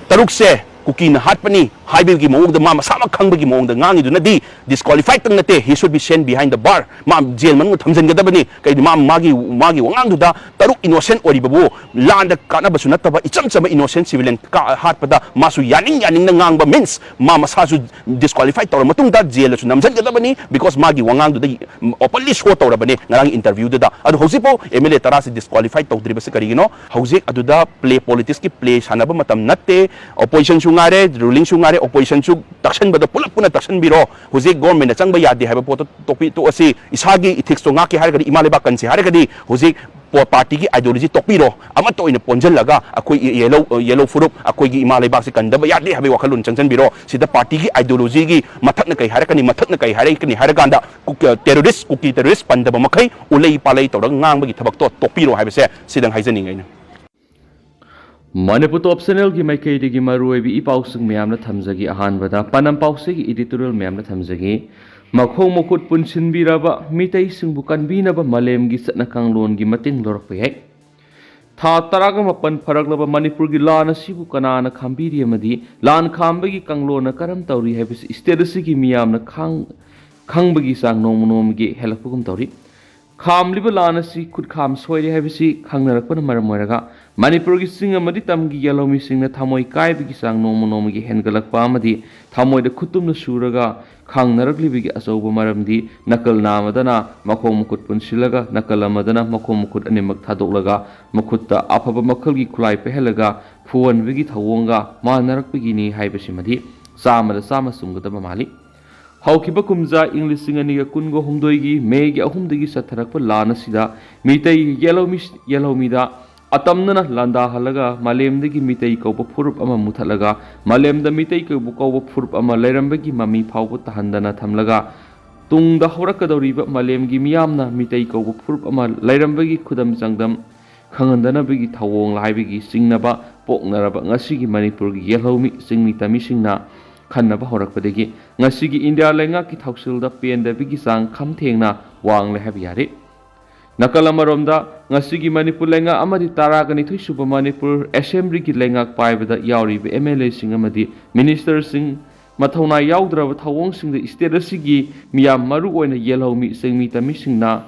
ꯇꯔꯨꯛꯁꯦ ꯀꯨꯀꯤꯅ ꯍꯥꯠꯄꯅꯤ ꯍꯥꯏꯕꯒꯤ ꯃꯑꯣꯡꯗ ꯃꯥ ꯃꯁꯥꯃꯛ ꯈꯪꯕꯒꯤ ꯃꯑꯣꯡꯗ ꯉꯥꯡꯉꯤꯗꯨꯅꯗꯤ ꯗꯤꯁꯀ꯭ꯋꯥꯂꯤꯐꯥꯏꯗꯪ ꯅꯠꯇꯦ, he should be sent behind the bar, ꯃꯥ ꯖꯦꯜ ꯃꯅꯨꯡꯗ ꯊꯝꯖꯤꯟꯒꯗꯕꯅꯤ꯫ ꯀꯩꯗꯤ ꯃꯥ ꯃꯥꯒꯤ, ꯃꯥꯒꯤ ꯋꯥꯉꯥꯡꯗꯨꯗ ꯇꯔꯨꯛ ꯏꯅꯣꯁꯦꯟ ꯑꯣꯏꯔꯤꯕꯕꯨ ꯂꯥꯟꯗ ꯀꯥꯟꯅꯕꯁꯨ ꯅꯠꯇꯕ ꯏꯆꯝ ꯆꯝꯕ ꯏꯅꯣꯁꯦꯟ ꯁꯤꯚꯤꯂꯤꯌꯟ ꯍꯥꯠꯄꯗ ꯃꯥꯁꯨ ꯌꯥꯅꯤꯡ ꯌꯥꯅꯤꯡꯅ ꯉꯥꯡꯕ means ꯃꯥ ꯃꯁꯥꯁꯨ ꯗꯤꯁꯀ꯭ꯋꯥꯂꯤꯐꯥꯏ ꯇꯧꯔ ꯃꯇꯨꯡꯗ ꯖꯦꯜꯗꯁꯨ ꯅꯝꯁꯤꯟꯒꯗꯕꯅꯤ, because ꯃꯥꯒꯤ ꯋꯥꯉꯥꯡꯗꯨꯗ ꯑꯣꯄꯟꯂꯤ ꯁꯣ ꯇꯧꯔꯕꯅꯤ ꯉꯔꯥꯡ ꯏꯟꯇꯔꯚ꯭ꯌꯨꯗꯨꯗ꯫ ꯑꯗꯣ ꯍꯧꯖꯤꯛꯐꯥꯎ ꯑꯦꯝ ꯑꯦꯜ ꯑꯦ ꯇꯔꯥꯁꯤ ꯗꯤꯁꯀ꯭ꯋꯥꯂꯤꯐꯥꯏ ꯇꯧꯗ꯭ꯔꯤꯕꯁꯤ ꯀꯔꯤꯒꯤꯅꯣ? ꯍꯧꯖꯤꯛ ꯑꯗꯨꯗ ꯄ꯭ꯂꯦ, ꯄꯣꯂꯤꯇꯤꯛꯁꯀꯤ ꯄ꯭ꯂꯦ ꯁꯥꯟꯅꯕ ꯃꯇꯝ ꯅꯠꯇꯦ꯫ ꯑꯣꯄꯣꯖꯤꯁꯟꯁꯨ ꯉꯥꯏꯔꯦ, ꯔꯨꯂꯤꯡꯁꯨ ꯉꯥꯏꯔꯦ, ꯑꯣꯄꯣꯖꯤꯁꯟꯁꯨ ꯇꯛꯁꯟꯕꯗ ꯄꯨꯂꯞ ꯄꯨꯟꯅ ꯇꯛꯁꯟꯕꯤꯔꯣ꯫ ꯍꯧꯖꯤꯛ ꯒꯣꯔꯃꯦꯟꯅ ꯆꯪꯕ ꯌꯥꯗꯦ ꯍꯥꯏꯕ ꯄꯣꯠꯇꯣ ꯇꯣꯛꯄꯤ-, ꯇꯣꯛꯑꯁꯤ꯫ ꯏꯁꯥꯒꯤ ꯏꯊꯤꯛꯁꯇꯣ ꯉꯥꯛꯀꯦ ꯍꯥꯏꯔꯒꯗꯤ, ꯏꯃꯥ ꯂꯩꯕꯥꯛ ꯀꯟꯁꯤ ꯍꯥꯏꯔꯒꯗꯤ ꯍꯧꯖꯤꯛ ꯄꯣ-, ꯄꯥꯔꯇꯤꯒꯤ ꯑꯥꯏꯗꯤꯌꯣꯂꯣꯖꯤ ꯇꯣꯛꯄꯤꯔꯣ, ꯑꯃꯠꯇ ꯑꯣꯏꯅ ꯄꯣꯟꯁꯤꯜꯂꯒ ꯑꯩꯈꯣꯏ ꯌꯦꯂꯧ, ꯌꯦꯂꯧ ꯐꯨꯔꯨꯞ, ꯑꯩꯈꯣꯏꯒꯤ ꯏꯃꯥ ꯂꯩꯕꯥꯛꯁꯤ ꯀꯟꯗꯕ ꯌꯥꯗꯦ ꯍꯥꯏꯕꯒꯤ ꯋꯥꯈꯜꯂꯣꯟ ꯆꯪꯁꯤꯟꯕꯤꯔꯣ꯫ ꯁꯤꯗ ꯄꯥꯔꯇꯤꯒꯤ ꯑꯥꯏꯗꯤꯌꯣꯂꯣꯖꯤꯒꯤ ꯃꯊꯛꯅ ꯀꯩ ꯍꯥꯏꯔꯛꯀꯅꯤ, ꯃꯊꯛꯅ ꯀꯩ ꯍꯥꯏꯔꯛꯀꯅꯤ ꯍꯥꯏꯔꯀꯥꯟꯗ ꯀꯨ-, ꯇꯦꯔꯣꯔꯤꯁ, ꯀꯨꯀꯤ ꯇꯦꯔꯣꯔꯤꯁ ꯄꯟꯗꯕ ꯃꯈꯩ ꯎꯂꯩ ꯄꯥꯂꯩ ꯇꯧꯔꯒ ꯉꯥꯡꯕꯒꯤ ꯊꯕꯛꯇꯣ ꯇꯣꯛꯄꯤꯔꯣ ꯍꯥꯏꯕꯁꯦ ꯁꯤꯗꯪ ꯍꯥꯏꯖꯅꯤꯡꯉꯤ ꯑꯩꯅ꯫ ꯃꯅꯤꯄꯨꯔ ꯇꯣꯞ ꯆꯦꯅꯦꯜꯒꯤ ꯃꯥꯏꯀꯩꯗꯒꯤ ꯃꯔꯨꯑꯣꯏꯕ ꯏ ꯄꯥꯎꯁꯤꯡ ꯃꯌꯥꯝꯅ ꯊꯝꯖꯒꯦ꯫ ꯑꯍꯥꯟꯕꯗ ꯄꯥꯟꯗꯝ ꯄꯥꯎꯆꯦꯒꯤ ꯏꯗꯤꯇꯣꯔꯤꯌꯦꯜ ꯃꯌꯥꯝꯅ ꯊꯝꯖꯒꯦ꯫ ꯃꯈꯣꯡ ꯃꯈꯨꯠ ꯄꯨꯟꯁꯤꯟꯕꯤꯔꯕ ꯃꯤꯇꯩꯁꯤꯡꯕꯨ ꯀꯟꯕꯤꯅꯕ ꯃꯥꯂꯦꯝꯒꯤ ꯆꯠꯅ ꯀꯥꯡꯂꯣꯟꯒꯤ ꯃꯇꯦꯡ ꯂꯧꯔꯛꯄ ꯌꯥꯏ꯫ ꯊꯥ ꯇꯔꯥꯒ ꯃꯥꯄꯟ ꯐꯥꯔꯛꯂꯕ ꯃꯅꯤꯄꯨꯔꯒꯤ ꯂꯥꯟ ꯑꯁꯤꯕꯨ ꯀꯅꯥꯅ ꯈꯥꯝꯕꯤꯔꯤ ꯑꯃꯗꯤ ꯂꯥꯟ ꯈꯥꯝꯕꯒꯤ ꯀꯥꯡꯂꯣꯟꯅ ꯀꯔꯝ ꯇꯧꯔꯤ ꯍꯥꯏꯕꯁꯤ ꯁ꯭ꯇꯦꯠ ꯑꯁꯤꯒꯤ ꯃꯤꯌꯥꯝꯅ ꯈꯥꯡ-, ꯈꯪꯕꯒꯤ ꯆꯥꯡ ꯅꯣꯡꯃ ꯅꯣꯡꯃꯒꯤ ꯍꯦꯜꯂꯛꯄꯒꯨꯝ ꯇꯧꯔꯤ꯫ ꯈꯥꯝꯂꯤꯕ ꯂꯥꯟ ꯑꯁꯤ ꯈꯨꯠꯈꯥꯝ ꯁꯣꯏꯔꯦ ꯍꯥꯏꯕꯁꯤ ꯈꯪꯅꯔꯛꯄꯅ ꯃꯔꯝ ꯑꯣꯏꯔꯒ ꯃꯅꯤꯄꯨꯔꯒꯤ ꯆꯤꯡ ꯑꯃꯗꯤ ꯇꯝꯒꯤ ꯌꯦꯜꯍꯧꯃꯤꯁꯤꯡꯅ ꯊꯃꯣꯏ ꯀꯥꯏꯕꯒꯤ ꯆꯥꯡ ꯅꯣꯡꯃ ꯅꯣꯡꯃꯒꯤ ꯍꯦꯟꯒꯠꯂꯛꯄ ꯑꯃꯗꯤ ꯊꯃꯣꯏꯗ ꯈꯨꯠꯇꯨꯝꯅ ꯁꯨꯔꯒ ꯈꯥꯡꯅꯔꯛꯂꯤꯕꯒꯤ ꯑꯆꯧꯕ ꯃꯔꯝꯗꯤ ꯅꯀꯜ ꯑꯃꯗꯅ ꯃꯈꯣꯡ ꯃꯈꯨꯠ ꯄꯨꯟꯁꯤꯜꯂꯒ ꯅꯀꯜ ꯑꯃꯗꯅ ꯃꯈꯣꯡ ꯃꯈꯨꯠ ꯑꯅꯤꯃꯛ ꯊꯥꯗꯣꯛꯂꯒ ꯃꯈꯨꯠꯇ ꯑꯐꯕ ꯃꯈꯜꯒꯤ ꯈꯨꯠꯂꯥꯏ ꯄꯥꯏꯍꯜꯂꯒ ꯐꯨꯍꯟꯕꯒꯤ ꯊꯧꯑꯣꯡꯒ ꯃꯥꯟꯅꯔꯛꯄꯒꯤꯅꯤ ꯍꯥꯏꯕꯁꯤꯃꯗꯤ ꯆꯥꯝꯃꯗ ꯆꯥꯝꯃ ꯆꯨꯝꯒꯗꯕ ꯃꯥꯜꯂꯤ꯫ ꯍꯧꯈꯤꯕ ꯀꯨꯝꯖꯥ ꯏꯪ ꯂꯤꯁꯤꯡ ꯑꯅꯤꯒ ꯀꯨꯟꯒ ꯍꯨꯝꯗꯣꯏꯒꯤ ꯃꯦꯒꯤ ꯑꯍꯨꯝꯗꯒꯤ ꯆꯠꯊꯔꯛꯄ ꯂꯥꯟ ꯑꯁꯤꯗ ꯃꯤꯇꯩ ꯌꯦꯜꯍꯧꯃꯤ-, ꯌꯦꯜꯍꯧꯃꯤꯗ ꯑꯇꯝꯅꯅ ꯂꯥꯟꯗꯥꯍꯜꯂꯒ ꯃꯥꯂꯦꯝꯗꯒꯤ ꯃꯤꯇꯩ ꯀꯧꯕ ꯐꯨꯔꯨꯞ ꯑꯃ ꯃꯨꯊꯠꯂꯒ ꯃꯥꯂꯦꯝꯗ ꯃꯤꯇꯩ ꯀꯧꯕ, ꯀꯧꯕ ꯐꯨꯔꯨꯞ ꯑꯃ ꯂꯩꯔꯝꯕꯒꯤ ꯃꯃꯤ ꯐꯥꯎꯕ ꯇꯥꯍꯟꯗꯅ ꯊꯝꯂꯒ ꯇꯨꯡꯗ ꯍꯧꯔꯛꯀꯗꯧꯔꯤꯕ ꯃꯥꯂꯦꯝꯒꯤ ꯃꯤꯌꯥꯝꯅ ꯃꯤꯇꯩ ꯀꯧꯕ ꯐꯨꯔꯨꯞ ꯑꯃ ꯂꯩꯔꯝꯕꯒꯤ ꯈꯨꯗꯝ ꯆꯥꯡꯗꯝ ꯈꯪꯍꯟꯗꯅꯕꯒꯤ ꯊꯧꯑꯣꯡ ꯍꯥꯏꯕꯒꯤ ꯆꯤꯡꯅꯕ ꯄꯣꯛꯅꯔꯕ ꯉꯁꯤꯒꯤ ꯃꯅꯤꯄꯨꯔꯒꯤ ꯌꯦꯜꯍꯧꯃꯤ ꯆꯤꯡꯃꯤ ꯇꯝꯃꯤꯁꯤꯡꯅ ꯈꯟꯅꯕ ꯍꯧꯔꯛꯄꯗꯒꯤ ꯉꯁꯤꯒꯤ ꯏꯟꯗꯤꯌꯥ ꯂꯩꯉꯥꯛꯀꯤ ꯊꯧꯁꯤꯜꯗ ꯄꯦꯟꯗꯕꯒꯤ ꯆꯥꯡ ꯈꯝ ꯊꯦꯡꯅ ꯋꯥꯡꯂꯦ ꯍꯥꯏꯕ ꯌꯥꯔꯦ꯫ ꯅꯥꯀꯜ ꯑꯃꯔꯣꯝꯗ, ꯉꯁꯤꯒꯤ ꯃꯅꯤꯄꯨꯔ ꯂꯩꯉꯥꯛ ꯑꯃꯗꯤ ꯇꯔꯥꯒ ꯅꯤꯊꯣꯏ ꯁꯨꯕ ꯃꯅꯤꯄꯨꯔ ꯑꯦꯁꯦꯝꯕ꯭ꯂꯤꯒꯤ ꯂꯩꯉꯥꯛ ꯄꯥꯏꯕꯗ ꯌꯥꯎꯔꯤꯕ ꯑꯦꯝ ꯑꯦꯜ ꯑꯦꯁꯤꯡ ꯑꯃꯗꯤ ꯃꯤꯅꯤꯁꯇꯔꯁꯤꯡ ꯃꯊꯧꯅꯥ ꯌꯥꯎꯗ꯭ꯔꯕ ꯊꯧꯑꯣꯡꯁꯤꯡꯗ ꯁ꯭ꯇꯦꯠ ꯑꯁꯤꯒꯤ ꯃꯤꯌꯥꯝ, ꯃꯔꯨ ꯑꯣꯏꯅ ꯌꯦꯜꯍꯧꯃꯤ ꯆꯤꯡꯃꯤ ꯇꯝꯃꯤꯁꯤꯡꯅ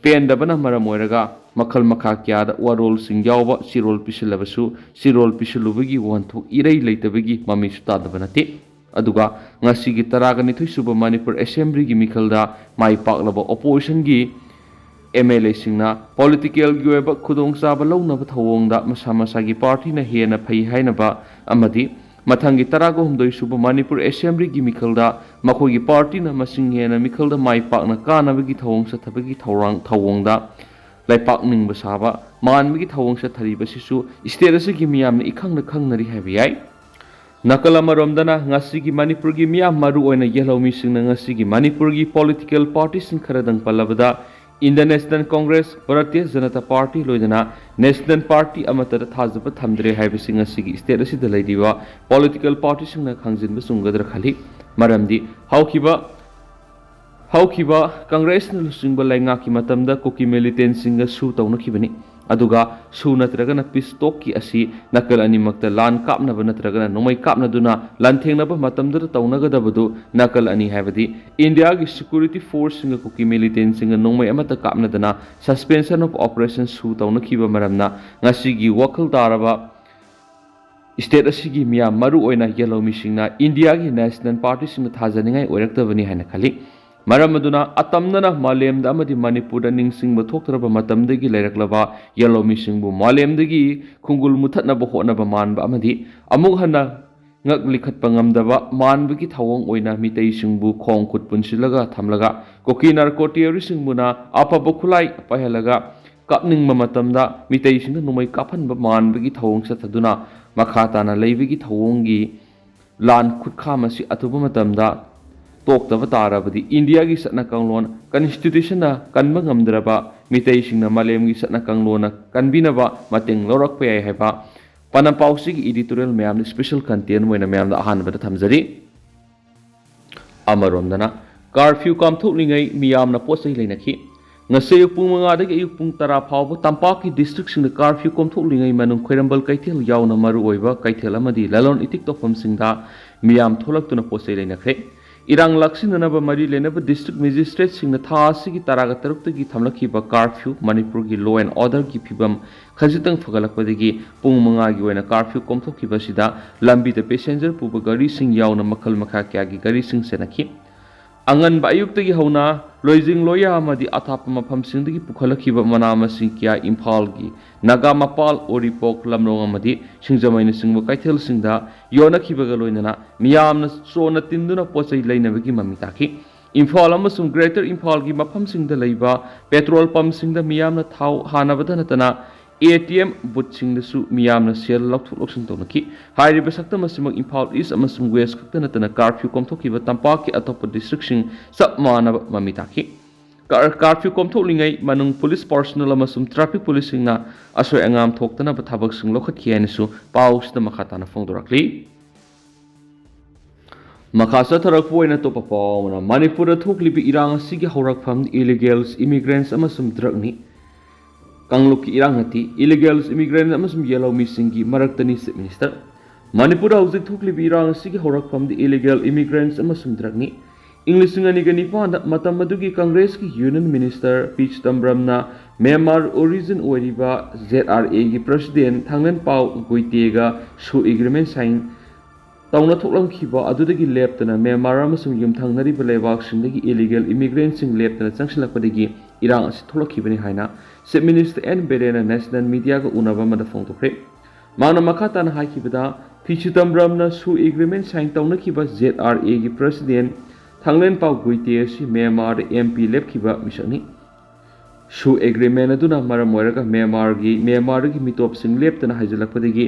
ꯄꯦꯟꯗꯕꯅ ꯃꯔꯝ ꯑꯣꯏꯔꯒ ꯃꯈꯜ ꯃꯈꯥ ꯀꯌꯥꯗ ꯋꯥꯔꯣꯜꯁꯤꯡ ꯌꯥꯎꯕ ꯆꯦꯔꯣꯜ ꯄꯤꯁꯤꯜꯂꯕꯁꯨ, ꯆꯦꯔꯣꯜ ꯄꯤꯁꯤꯜꯂꯨꯕꯒꯤ ꯋꯥꯍꯟꯊꯣꯛ ꯏꯔꯩ ꯂꯩꯇꯕꯒꯤ ꯃꯃꯤꯁꯨ ꯇꯥꯗꯕ ꯅꯠꯇꯦ꯫ ꯑꯗꯨꯒ ꯉꯁꯤꯒꯤ ꯇꯔꯥꯒ ꯅꯤꯊꯣꯏ ꯁꯨꯕ ꯃꯅꯤꯄꯨꯔ ꯑꯦꯁꯦꯝꯕ꯭ꯂꯤꯒꯤ ꯃꯤꯈꯜꯗ ꯃꯥꯏ ꯄꯥꯛꯂꯕ ꯑꯣꯄꯣꯖꯤꯁꯟꯒꯤ ꯑꯦꯝ ꯑꯦꯜ ꯑꯦꯁꯤꯡꯅ ꯄꯣꯂꯤꯇꯤꯀꯦꯜꯒꯤ ꯑꯣꯏꯕ ꯈꯨꯗꯣꯡꯆꯥꯕ ꯂꯧꯅꯕ ꯊꯧꯑꯣꯡꯗ ꯃꯁꯥ ꯃꯁꯥꯒꯤ ꯄꯥꯔꯇꯤꯅ ꯍꯦꯟꯅ ꯐꯩ ꯍꯥꯏꯅꯕ ꯑꯃꯗꯤ ꯃꯊꯪꯒꯤ ꯇꯔꯥꯒ ꯍꯨꯝꯗꯣꯏ ꯁꯨꯕ ꯃꯅꯤꯄꯨꯔ ꯑꯦꯁꯦꯝꯕ꯭ꯂꯤꯒꯤ ꯃꯤꯈꯜꯗ ꯃꯈꯣꯏꯒꯤ ꯄꯥꯔꯇꯤꯅ ꯃꯁꯤꯡ ꯍꯦꯟꯅ ꯃꯤꯈꯜꯗ ꯃꯥꯏ ꯄꯥꯛꯅ ꯀꯥꯅꯕꯒꯤ ꯊꯧꯑꯣꯡ ꯆꯠꯊꯕꯒꯤ ꯊꯧꯔꯥꯡ ꯊꯧꯑꯣꯡꯗ ꯂꯩꯄꯥꯛ ꯅꯤꯡꯕ ꯁꯥꯕ ꯃꯥꯟꯕꯒꯤ ꯊꯧꯑꯣꯡ ꯆꯠꯊꯔꯤꯕꯁꯤꯁꯨ ꯁ꯭ꯇꯦꯠ ꯑꯁꯤꯒꯤ ꯃꯤꯌꯥꯝꯅ ꯏꯈꯪꯅ ꯈꯪꯅꯔꯤ ꯍꯥꯏꯕ ꯌꯥꯏ꯫ ꯅꯥꯀꯜ ꯑꯃꯔꯣꯝꯗꯅ ꯉꯁꯤꯒꯤ ꯃꯅꯤꯄꯨꯔꯒꯤ ꯃꯤꯌꯥꯝ, ꯃꯔꯨ ꯑꯣꯏꯅ ꯌꯦꯜꯍꯧꯃꯤꯁꯤꯡꯅ ꯉꯁꯤꯒꯤ ꯃꯅꯤꯄꯨꯔꯒꯤ ꯄꯣꯂꯤꯇꯤꯀꯦꯜ ꯄꯥꯔꯇꯤꯁꯤꯡ ꯈꯔꯗꯪ ꯄꯜꯂꯕꯗ Indian national Congress, Bharatiya Janata party ꯂꯣꯏꯅꯅ ꯅꯦꯁꯅꯦꯜ ꯄꯥꯔꯇꯤ ꯑꯃꯠꯇꯗ ꯊꯥꯖꯕ ꯊꯝꯗ꯭ꯔꯦ ꯍꯥꯏꯕꯁꯤ ꯉꯁꯤꯒꯤ ꯁ꯭ꯇꯦꯠ ꯑꯁꯤꯗ ꯂꯩꯔꯤꯕ ꯄꯣꯂꯤꯇꯤꯀꯦꯜ ꯄꯥꯔꯇꯤꯁꯤꯡꯅ ꯈꯪꯖꯤꯟꯕ ꯆꯨꯝꯒꯗ꯭ꯔꯥ ꯈꯜꯂꯤ꯫ ꯃꯔꯝꯗꯤ ꯍꯧꯈꯤꯕ, ꯍꯧꯈꯤꯕ ꯀꯪꯒ꯭ꯔꯦꯁꯅ ꯂꯨꯆꯤꯡꯕ ꯂꯩꯉꯥꯛꯀꯤ ꯃꯇꯝꯗ ꯀꯨꯀꯤ ꯃꯤꯂꯤꯇꯦꯟꯁꯤꯡꯒ ꯁꯨ ꯇꯧꯅꯈꯤꯕꯅꯤ꯫ ꯑꯗꯨꯒ ꯁꯨ ꯅꯠꯇ꯭ꯔꯒꯅ ꯄꯤꯁ ꯇꯣꯛꯀꯤ ꯑꯁꯤ ꯅꯥꯀꯜ ꯑꯅꯤꯃꯛꯇ ꯂꯥꯟ ꯀꯥꯞꯅꯕ ꯅꯠꯇ꯭ꯔꯒꯅ ꯅꯣꯡꯃꯩ ꯀꯥꯞꯅꯗꯨꯅ ꯂꯥꯟꯊꯦꯡꯅꯕ ꯃꯇꯝꯗꯨꯗ ꯇꯧꯅꯒꯗꯕꯗꯨ ꯅꯥꯀꯜ ꯑꯅꯤ, ꯍꯥꯏꯕꯗꯤ ꯏꯟꯗꯤꯌꯥꯒꯤ ꯁꯦꯀ꯭ꯌꯨꯔꯤꯇꯤ ꯐꯣꯔꯁꯁꯤꯡꯒ ꯀꯨꯀꯤ ꯃꯤꯂꯤꯇꯦꯟꯁꯤꯡꯒ ꯅꯣꯡꯃꯩ ꯑꯃꯠꯇ ꯀꯥꯞꯅꯗꯅ ꯁꯁꯄꯦꯟꯁꯟ ꯑꯣꯐ ꯑꯣꯄꯔꯦꯁꯟ ꯁꯨ ꯇꯧꯅꯈꯤꯕ ꯃꯔꯝꯅ ꯉꯁꯤꯒꯤ ꯋꯥꯈꯜ ꯇꯥꯔꯕ ꯁ꯭ꯇꯦꯠ ꯑꯁꯤꯒꯤ ꯃꯤꯌꯥꯝ, ꯃꯔꯨꯑꯣꯏꯅ ꯌꯦꯜꯍꯧꯃꯤꯁꯤꯡꯅ ꯏꯟꯗꯤꯌꯥꯒꯤ ꯅꯦꯁꯅꯦꯜ ꯄꯥꯔꯇꯤꯁꯤꯡꯗ ꯊꯥꯖꯅꯤꯡꯉꯥꯏ ꯑꯣꯏꯔꯛꯇꯕꯅꯤ ꯍꯥꯏꯅ ꯈꯜꯂꯤ꯫ ꯃꯔꯝ ꯑꯗꯨꯅ ꯑꯇꯝꯅꯅ ꯃꯥꯂꯦꯝꯗ ꯑꯃꯗꯤ ꯃꯅꯤꯄꯨꯔꯗ ꯅꯤꯡꯁꯤꯡꯕ ꯊꯣꯛꯇ꯭ꯔꯕ ꯃꯇꯝꯗꯒꯤ ꯂꯩꯔꯛꯂꯕ ꯌꯦꯜꯍꯧꯃꯤꯁꯤꯡꯕꯨ ꯃꯥꯂꯦꯝꯗꯒꯤ ꯈꯨꯡꯒꯨꯜ ꯃꯨꯊꯠꯅꯕ ꯍꯣꯠꯅꯕ ꯃꯥꯟꯕ ꯑꯃꯗꯤ ꯑꯃꯨꯛ ꯍꯟꯅ ꯉꯛ ꯂꯤꯈꯠꯄ ꯉꯝꯗꯕ ꯃꯥꯟꯕꯒꯤ ꯊꯧꯑꯣꯡ ꯑꯣꯏꯅ ꯃꯤꯇꯩꯁꯤꯡꯕꯨ ꯈꯣꯡ ꯈꯨꯠ ꯄꯨꯟꯁꯤꯜꯂꯒ ꯊꯝꯂꯒ ꯀꯨꯀꯤ ꯅꯥꯔꯀꯣ ꯇꯦꯔꯣꯔꯤꯁꯁꯤꯡꯕꯨꯅ ꯑꯐꯕ ꯈꯨꯠꯂꯥꯏ ꯄꯥꯏꯍꯜꯂꯒ ꯀꯥꯞꯅꯤꯡꯕ ꯃꯇꯝꯗ ꯃꯤꯇꯩꯁꯤꯡꯗ ꯅꯣꯡꯃꯩ ꯀꯥꯞꯍꯟꯕ ꯃꯥꯟꯕꯒꯤ ꯊꯧꯑꯣꯡ ꯆꯠꯊꯗꯨꯅ ꯃꯈꯥ ꯇꯥꯅ ꯂꯩꯕꯒꯤ ꯊꯧꯑꯣꯡꯒꯤ ꯂꯥꯟ ꯈꯨꯠꯈꯥꯝ ꯑꯁꯤ ꯑꯊꯨꯕ ꯃꯇꯝꯗ ꯇꯣꯛꯇꯕ ꯇꯥꯔꯕꯗꯤ ꯏꯟꯗꯤꯌꯥꯒꯤ ꯆꯠꯅ ꯀꯥꯡꯂꯣꯟ ꯀꯟꯁꯇꯤꯇ꯭ꯌꯨꯁꯟꯅ ꯀꯟꯕ ꯉꯝꯗ꯭ꯔꯕ ꯃꯤꯇꯩꯁꯤꯡꯅ ꯃꯥꯂꯦꯝꯒꯤ ꯆꯠꯅ ꯀꯥꯡꯂꯣꯟꯅ ꯀꯟꯕꯤꯅꯕ ꯃꯇꯦꯡ ꯂꯧꯔꯛꯄ ꯌꯥꯏ ꯍꯥꯏꯕ ꯄꯥꯅꯝ ꯄꯥꯎꯆꯦꯒꯤ ꯏꯗꯤꯇꯣꯔꯤꯌꯦꯜ ꯃꯌꯥꯝꯅ ꯁ꯭ꯄꯦꯁꯦꯜ ꯀꯟꯇꯦꯟ ꯑꯣꯏꯅ ꯃꯌꯥꯝꯗ ꯑꯍꯥꯟꯕꯗ ꯊꯝꯖꯔꯤ꯫ ꯑꯃꯔꯣꯝꯗꯅ ꯀꯥꯔꯐ꯭ꯌꯨ ꯀꯥꯝꯊꯣꯛꯂꯤꯉꯩ ꯃꯤꯌꯥꯝꯅ ꯄꯣꯠ ꯆꯩ ꯂꯩꯅꯈꯤ꯫ ꯉꯁꯤ ꯑꯌꯨꯛ ꯄꯨꯡ ꯃꯉꯥꯗꯒꯤ ꯑꯌꯨꯛ ꯄꯨꯡ ꯇꯔꯥ ꯐꯥꯎꯕ ꯇꯝꯄꯥꯛꯀꯤ ꯗꯤꯁꯇ꯭ꯔꯤꯛꯁꯤꯡꯗ ꯀꯥꯔꯐ꯭ꯌꯨ ꯀꯣꯝꯊꯣꯛꯂꯤꯉꯩ ꯃꯅꯨꯡ ꯈ꯭ꯋꯥꯏꯔꯝꯕꯟ ꯀꯩꯊꯦꯜ ꯌꯥꯎꯅ ꯃꯔꯨꯑꯣꯏꯕ ꯀꯩꯊꯦꯜ ꯑꯃꯗꯤ ꯂꯂꯣꯟ ꯏꯇꯤꯛ ꯇꯧꯐꯝꯁꯤꯡꯗ ꯃꯤꯌꯥꯝ ꯊꯣꯛꯂꯛꯇꯨꯅ ꯄꯣꯠ ꯆꯩ ꯂꯩꯅꯈ꯭ꯔꯦ꯫ ꯏꯔꯥꯡ ꯂꯥꯛꯁꯤꯟꯅꯅꯕ ꯃꯔꯤ ꯂꯩꯅꯕ ꯗꯤꯁꯇ꯭ꯔꯤꯛ ꯃꯦꯖꯤꯁꯇ꯭ꯔꯦꯠꯁꯤꯡꯅ ꯊꯥ ꯑꯁꯤꯒꯤ ꯇꯔꯥꯒ ꯇꯔꯨꯛꯇꯒꯤ ꯊꯝꯂꯛꯈꯤꯕ ꯀꯥꯔꯐ꯭ꯌꯨ ꯃꯅꯤꯄꯨꯔꯒꯤ ꯂꯣ ꯑꯦꯟ ꯑꯣꯔꯗꯔꯒꯤ ꯐꯤꯕꯝ ꯈꯖꯤꯛꯇꯪ ꯐꯒꯠꯂꯛꯄꯗꯒꯤ ꯄꯨꯡ ꯃꯉꯥꯒꯤ ꯑꯣꯏꯅ ꯀꯥꯔꯐ꯭ꯌꯨ ꯀꯣꯝꯊꯣꯛꯈꯤꯕ ꯑꯁꯤꯗ ꯂꯝꯕꯤꯗ ꯄꯦꯁꯦꯟꯖꯔ ꯄꯨꯕ ꯒꯥꯔꯤꯁꯤꯡ ꯌꯥꯎꯅ ꯃꯈꯜ ꯃꯈꯥ ꯀꯌꯥꯒꯤ ꯒꯥꯔꯤꯁꯤꯡ ꯆꯦꯟꯅꯈꯤ꯫ ꯑꯉꯟꯕ ꯑꯌꯨꯛꯇꯒꯤ ꯍꯧꯅ ꯂꯣꯏꯖꯤꯡ ꯂꯣꯌꯥ ꯑꯃꯗꯤ ꯑꯊꯥꯞꯄ ꯃꯐꯝꯁꯤꯡꯗꯒꯤ ꯄꯨꯈꯠꯂꯛꯈꯤꯕ ꯃꯅꯥ ꯃꯁꯤꯡ ꯀꯌꯥ ꯏꯝꯐꯥꯜꯒꯤ ꯅꯥꯒꯥꯃꯄꯥꯜ, ꯎꯔꯤꯄꯣꯛ, ꯂꯝꯂꯣꯡ ꯑꯃꯗꯤ ꯁꯤꯡꯖꯃꯩꯅꯆꯤꯡꯕ ꯀꯩꯊꯦꯜꯁꯤꯡꯗ ꯌꯣꯟꯅꯈꯤꯕꯒ ꯂꯣꯏꯅꯅ ꯃꯤꯌꯥꯝꯅ ꯆꯣꯟꯅ ꯇꯤꯟꯗꯨꯅ ꯄꯣꯠ ꯆꯩ ꯂꯩꯅꯕꯒꯤ ꯃꯃꯤ ꯇꯥꯈꯤ꯫ ꯏꯝꯐꯥꯜ ꯑꯃꯁꯨꯡ ꯒ꯭ꯔꯦꯇꯔ ꯏꯝꯐꯥꯜꯒꯤ ꯃꯐꯝꯁꯤꯡꯗ ꯂꯩꯕ ꯄꯦꯇ꯭ꯔꯣꯜ ꯄꯝꯁꯤꯡꯗ ꯃꯤꯌꯥꯝꯅ ꯊꯥꯎ ꯍꯥꯟꯅꯕꯇ ꯅꯠꯇꯅ ꯑꯦ ꯇꯤ ꯑꯦꯝ ꯕꯨꯠꯁꯤꯡꯗꯁꯨ ꯃꯤꯌꯥꯝꯅ ꯁꯦꯜ ꯂꯧꯊꯣꯛ ꯂꯧꯁꯤꯟ ꯇꯧꯅꯈꯤ꯫ ꯍꯥꯏꯔꯤꯕ ꯁꯛꯇꯝ ꯑꯁꯤꯃꯛ ꯏꯝꯐꯥꯜ ꯏꯁ ꯑꯃꯁꯨꯡ ꯋꯦꯁ ꯈꯛꯇ ꯅꯠꯇꯅ ꯀꯥꯔꯐ꯭ꯌꯨ ꯀꯣꯝꯊꯣꯛꯈꯤꯕ ꯇꯝꯄꯥꯛꯀꯤ ꯑꯇꯣꯞꯄ ꯗꯤꯁꯇ꯭ꯔꯤꯛꯁꯤꯡ ꯆꯞ ꯃꯥꯟꯅꯕ ꯃꯃꯤ ꯇꯥꯈꯤ꯫ ꯀꯥꯔ-, ꯀꯥꯔꯐ꯭ꯌꯨ ꯀꯣꯝꯊꯣꯛꯂꯤꯉꯩ ꯃꯅꯨꯡ ꯄꯨꯂꯤꯁ ꯄꯥꯔꯁꯣꯅꯦꯜ ꯑꯃꯁꯨꯡ ꯇ꯭ꯔꯥꯐꯤꯛ ꯄꯨꯂꯤꯁꯁꯤꯡꯅ ꯑꯁꯣꯏ ꯑꯉꯥꯝ ꯊꯣꯛꯇꯅꯕ ꯊꯕꯛꯁꯤꯡ ꯂꯧꯈꯠꯈꯤ ꯍꯥꯏꯅꯁꯨ ꯄꯥꯎꯁꯤꯗ ꯃꯈꯥ ꯇꯥꯅ ꯐꯣꯡꯗꯣꯔꯛꯂꯤ꯫ ꯃꯈꯥ ꯆꯠꯊꯔꯛꯄ ꯑꯣꯏꯅ ꯑꯇꯣꯞꯄ ꯄꯥꯎ ꯑꯃꯅ, ꯃꯅꯤꯄꯨꯔꯗ ꯊꯣꯛꯂꯤꯕ ꯏꯔꯥꯡ ꯑꯁꯤꯒꯤ ꯍꯧꯔꯛꯐꯝ ꯏꯂꯤꯒꯦꯜꯁ, ꯏꯃꯤꯒ꯭ꯔꯦꯟꯁ ꯑꯃꯁꯨꯡ ꯗ꯭ꯔꯒꯅꯤ꯫ ꯀꯥꯡꯂꯨꯞꯀꯤ ꯏꯔꯥꯡ ꯅꯠꯇꯦ, ꯏꯂꯤꯒꯦꯜ ꯏꯃꯤꯒ꯭ꯔꯦꯟ ꯑꯃꯁꯨꯡ ꯌꯦꯜꯍꯧꯃꯤꯁꯤꯡꯒꯤ ꯃꯔꯛꯇꯅꯤ, Chief Minister꯫ ꯃꯅꯤꯄꯨꯔꯗ ꯍꯧꯖꯤꯛ ꯊꯣꯛꯂꯤꯕ ꯏꯔꯥꯡ ꯑꯁꯤꯒꯤ ꯍꯧꯔꯛꯐꯝꯗꯤ ꯏꯂꯤꯒꯦꯜ ꯏꯃꯤꯒ꯭ꯔꯦꯟꯁ ꯑꯃꯁꯨꯡ ꯗ꯭ꯔꯒꯅꯤ꯫ ꯏꯪ ꯂꯤꯁꯤꯡ ꯑꯅꯤꯒ ꯅꯤꯄꯥꯟꯗ ꯃꯇꯝ ꯑꯗꯨꯒꯤ ꯀꯪꯒ꯭ꯔꯦꯁꯀꯤ ꯌꯨꯅꯤꯌꯟ ꯃꯤꯅꯤꯁꯇꯔ ꯄꯤ ꯆꯤꯗꯝꯕꯔꯝꯅ ꯃ꯭ꯌꯥꯟꯃꯥꯔ ꯑꯣꯔꯤꯖꯤꯟ ꯑꯣꯏꯔꯤꯕ ꯖꯦꯗ ꯑꯥꯔ ꯑꯦꯒꯤ ꯄ꯭ꯔꯁꯤꯗꯦꯟ ꯊꯥꯡꯂꯦꯟꯄꯥꯎ ꯒꯨꯏꯇꯦꯒ ꯁꯨ ꯑꯦꯒ꯭ꯔꯤꯃꯦꯟ ꯁꯥꯏꯟ ꯇꯧꯅ ꯊꯣꯛꯂꯝꯈꯤꯕ ꯑꯗꯨꯗꯒꯤ ꯂꯦꯞꯇꯅ ꯃ꯭ꯌꯥꯟꯃꯥꯔ ꯑꯃꯁꯨꯡ ꯌꯨꯝꯊꯪꯅꯔꯤꯕ ꯂꯩꯕꯥꯛꯁꯤꯡꯗꯒꯤ ꯏꯂꯤꯒꯦꯜ ꯏꯃꯤꯒ꯭ꯔꯦꯟꯁꯤꯡ ꯂꯦꯞꯇꯅ ꯆꯪꯁꯤꯜꯂꯛꯄꯗꯒꯤ ꯏꯔꯥꯡ ꯑꯁꯤ ꯊꯣꯛꯂꯛꯈꯤꯕꯅꯤ ꯍꯥꯏꯅ Chief Minister ꯑꯦꯟ ꯕꯤꯔꯦꯟꯅ ꯅꯦꯁꯅꯦꯜ ꯃꯤꯗꯤꯌꯥꯒ ꯎꯅꯕ ꯑꯃꯗ ꯐꯣꯡꯗꯣꯛꯈ꯭ꯔꯦ꯫ ꯃꯍꯥꯛꯅ ꯃꯈꯥ ꯇꯥꯅ ꯍꯥꯏꯈꯤꯕꯗ, ꯄꯤ ꯆꯤꯗꯝꯕꯔꯝꯅ ꯁꯨ ꯑꯦꯒ꯭ꯔꯤꯃꯦꯟ ꯁꯥꯏꯟ ꯇꯧꯅꯈꯤꯕ ꯖꯦꯗ ꯑꯥꯔ ꯑꯦꯒꯤ ꯄ꯭ꯔꯁꯤꯗꯦꯟ ꯊꯥꯡꯂꯦꯟꯄꯥꯎ ꯒꯨꯏꯇꯦ ꯑꯁꯤ ꯃ꯭ꯌꯥꯟꯃꯥꯔꯗ ꯑꯦꯝ ꯄꯤ ꯂꯦꯞꯈꯤꯕ ꯃꯤꯁꯛꯅꯤ꯫ ꯁꯨ ꯑꯦꯒ꯭ꯔꯤꯃꯦꯟ ꯑꯗꯨꯅ ꯃꯔꯝ ꯑꯣꯏꯔꯒ ꯃ꯭ꯌꯥꯟꯃꯥꯔꯒꯤ, ꯃ꯭ꯌꯥꯟꯃꯥꯔꯗꯒꯤ ꯃꯤꯇꯣꯞꯁꯤꯡ ꯂꯦꯞꯇꯅ ꯍꯥꯏꯖꯤꯜꯂꯛꯄꯗꯒꯤ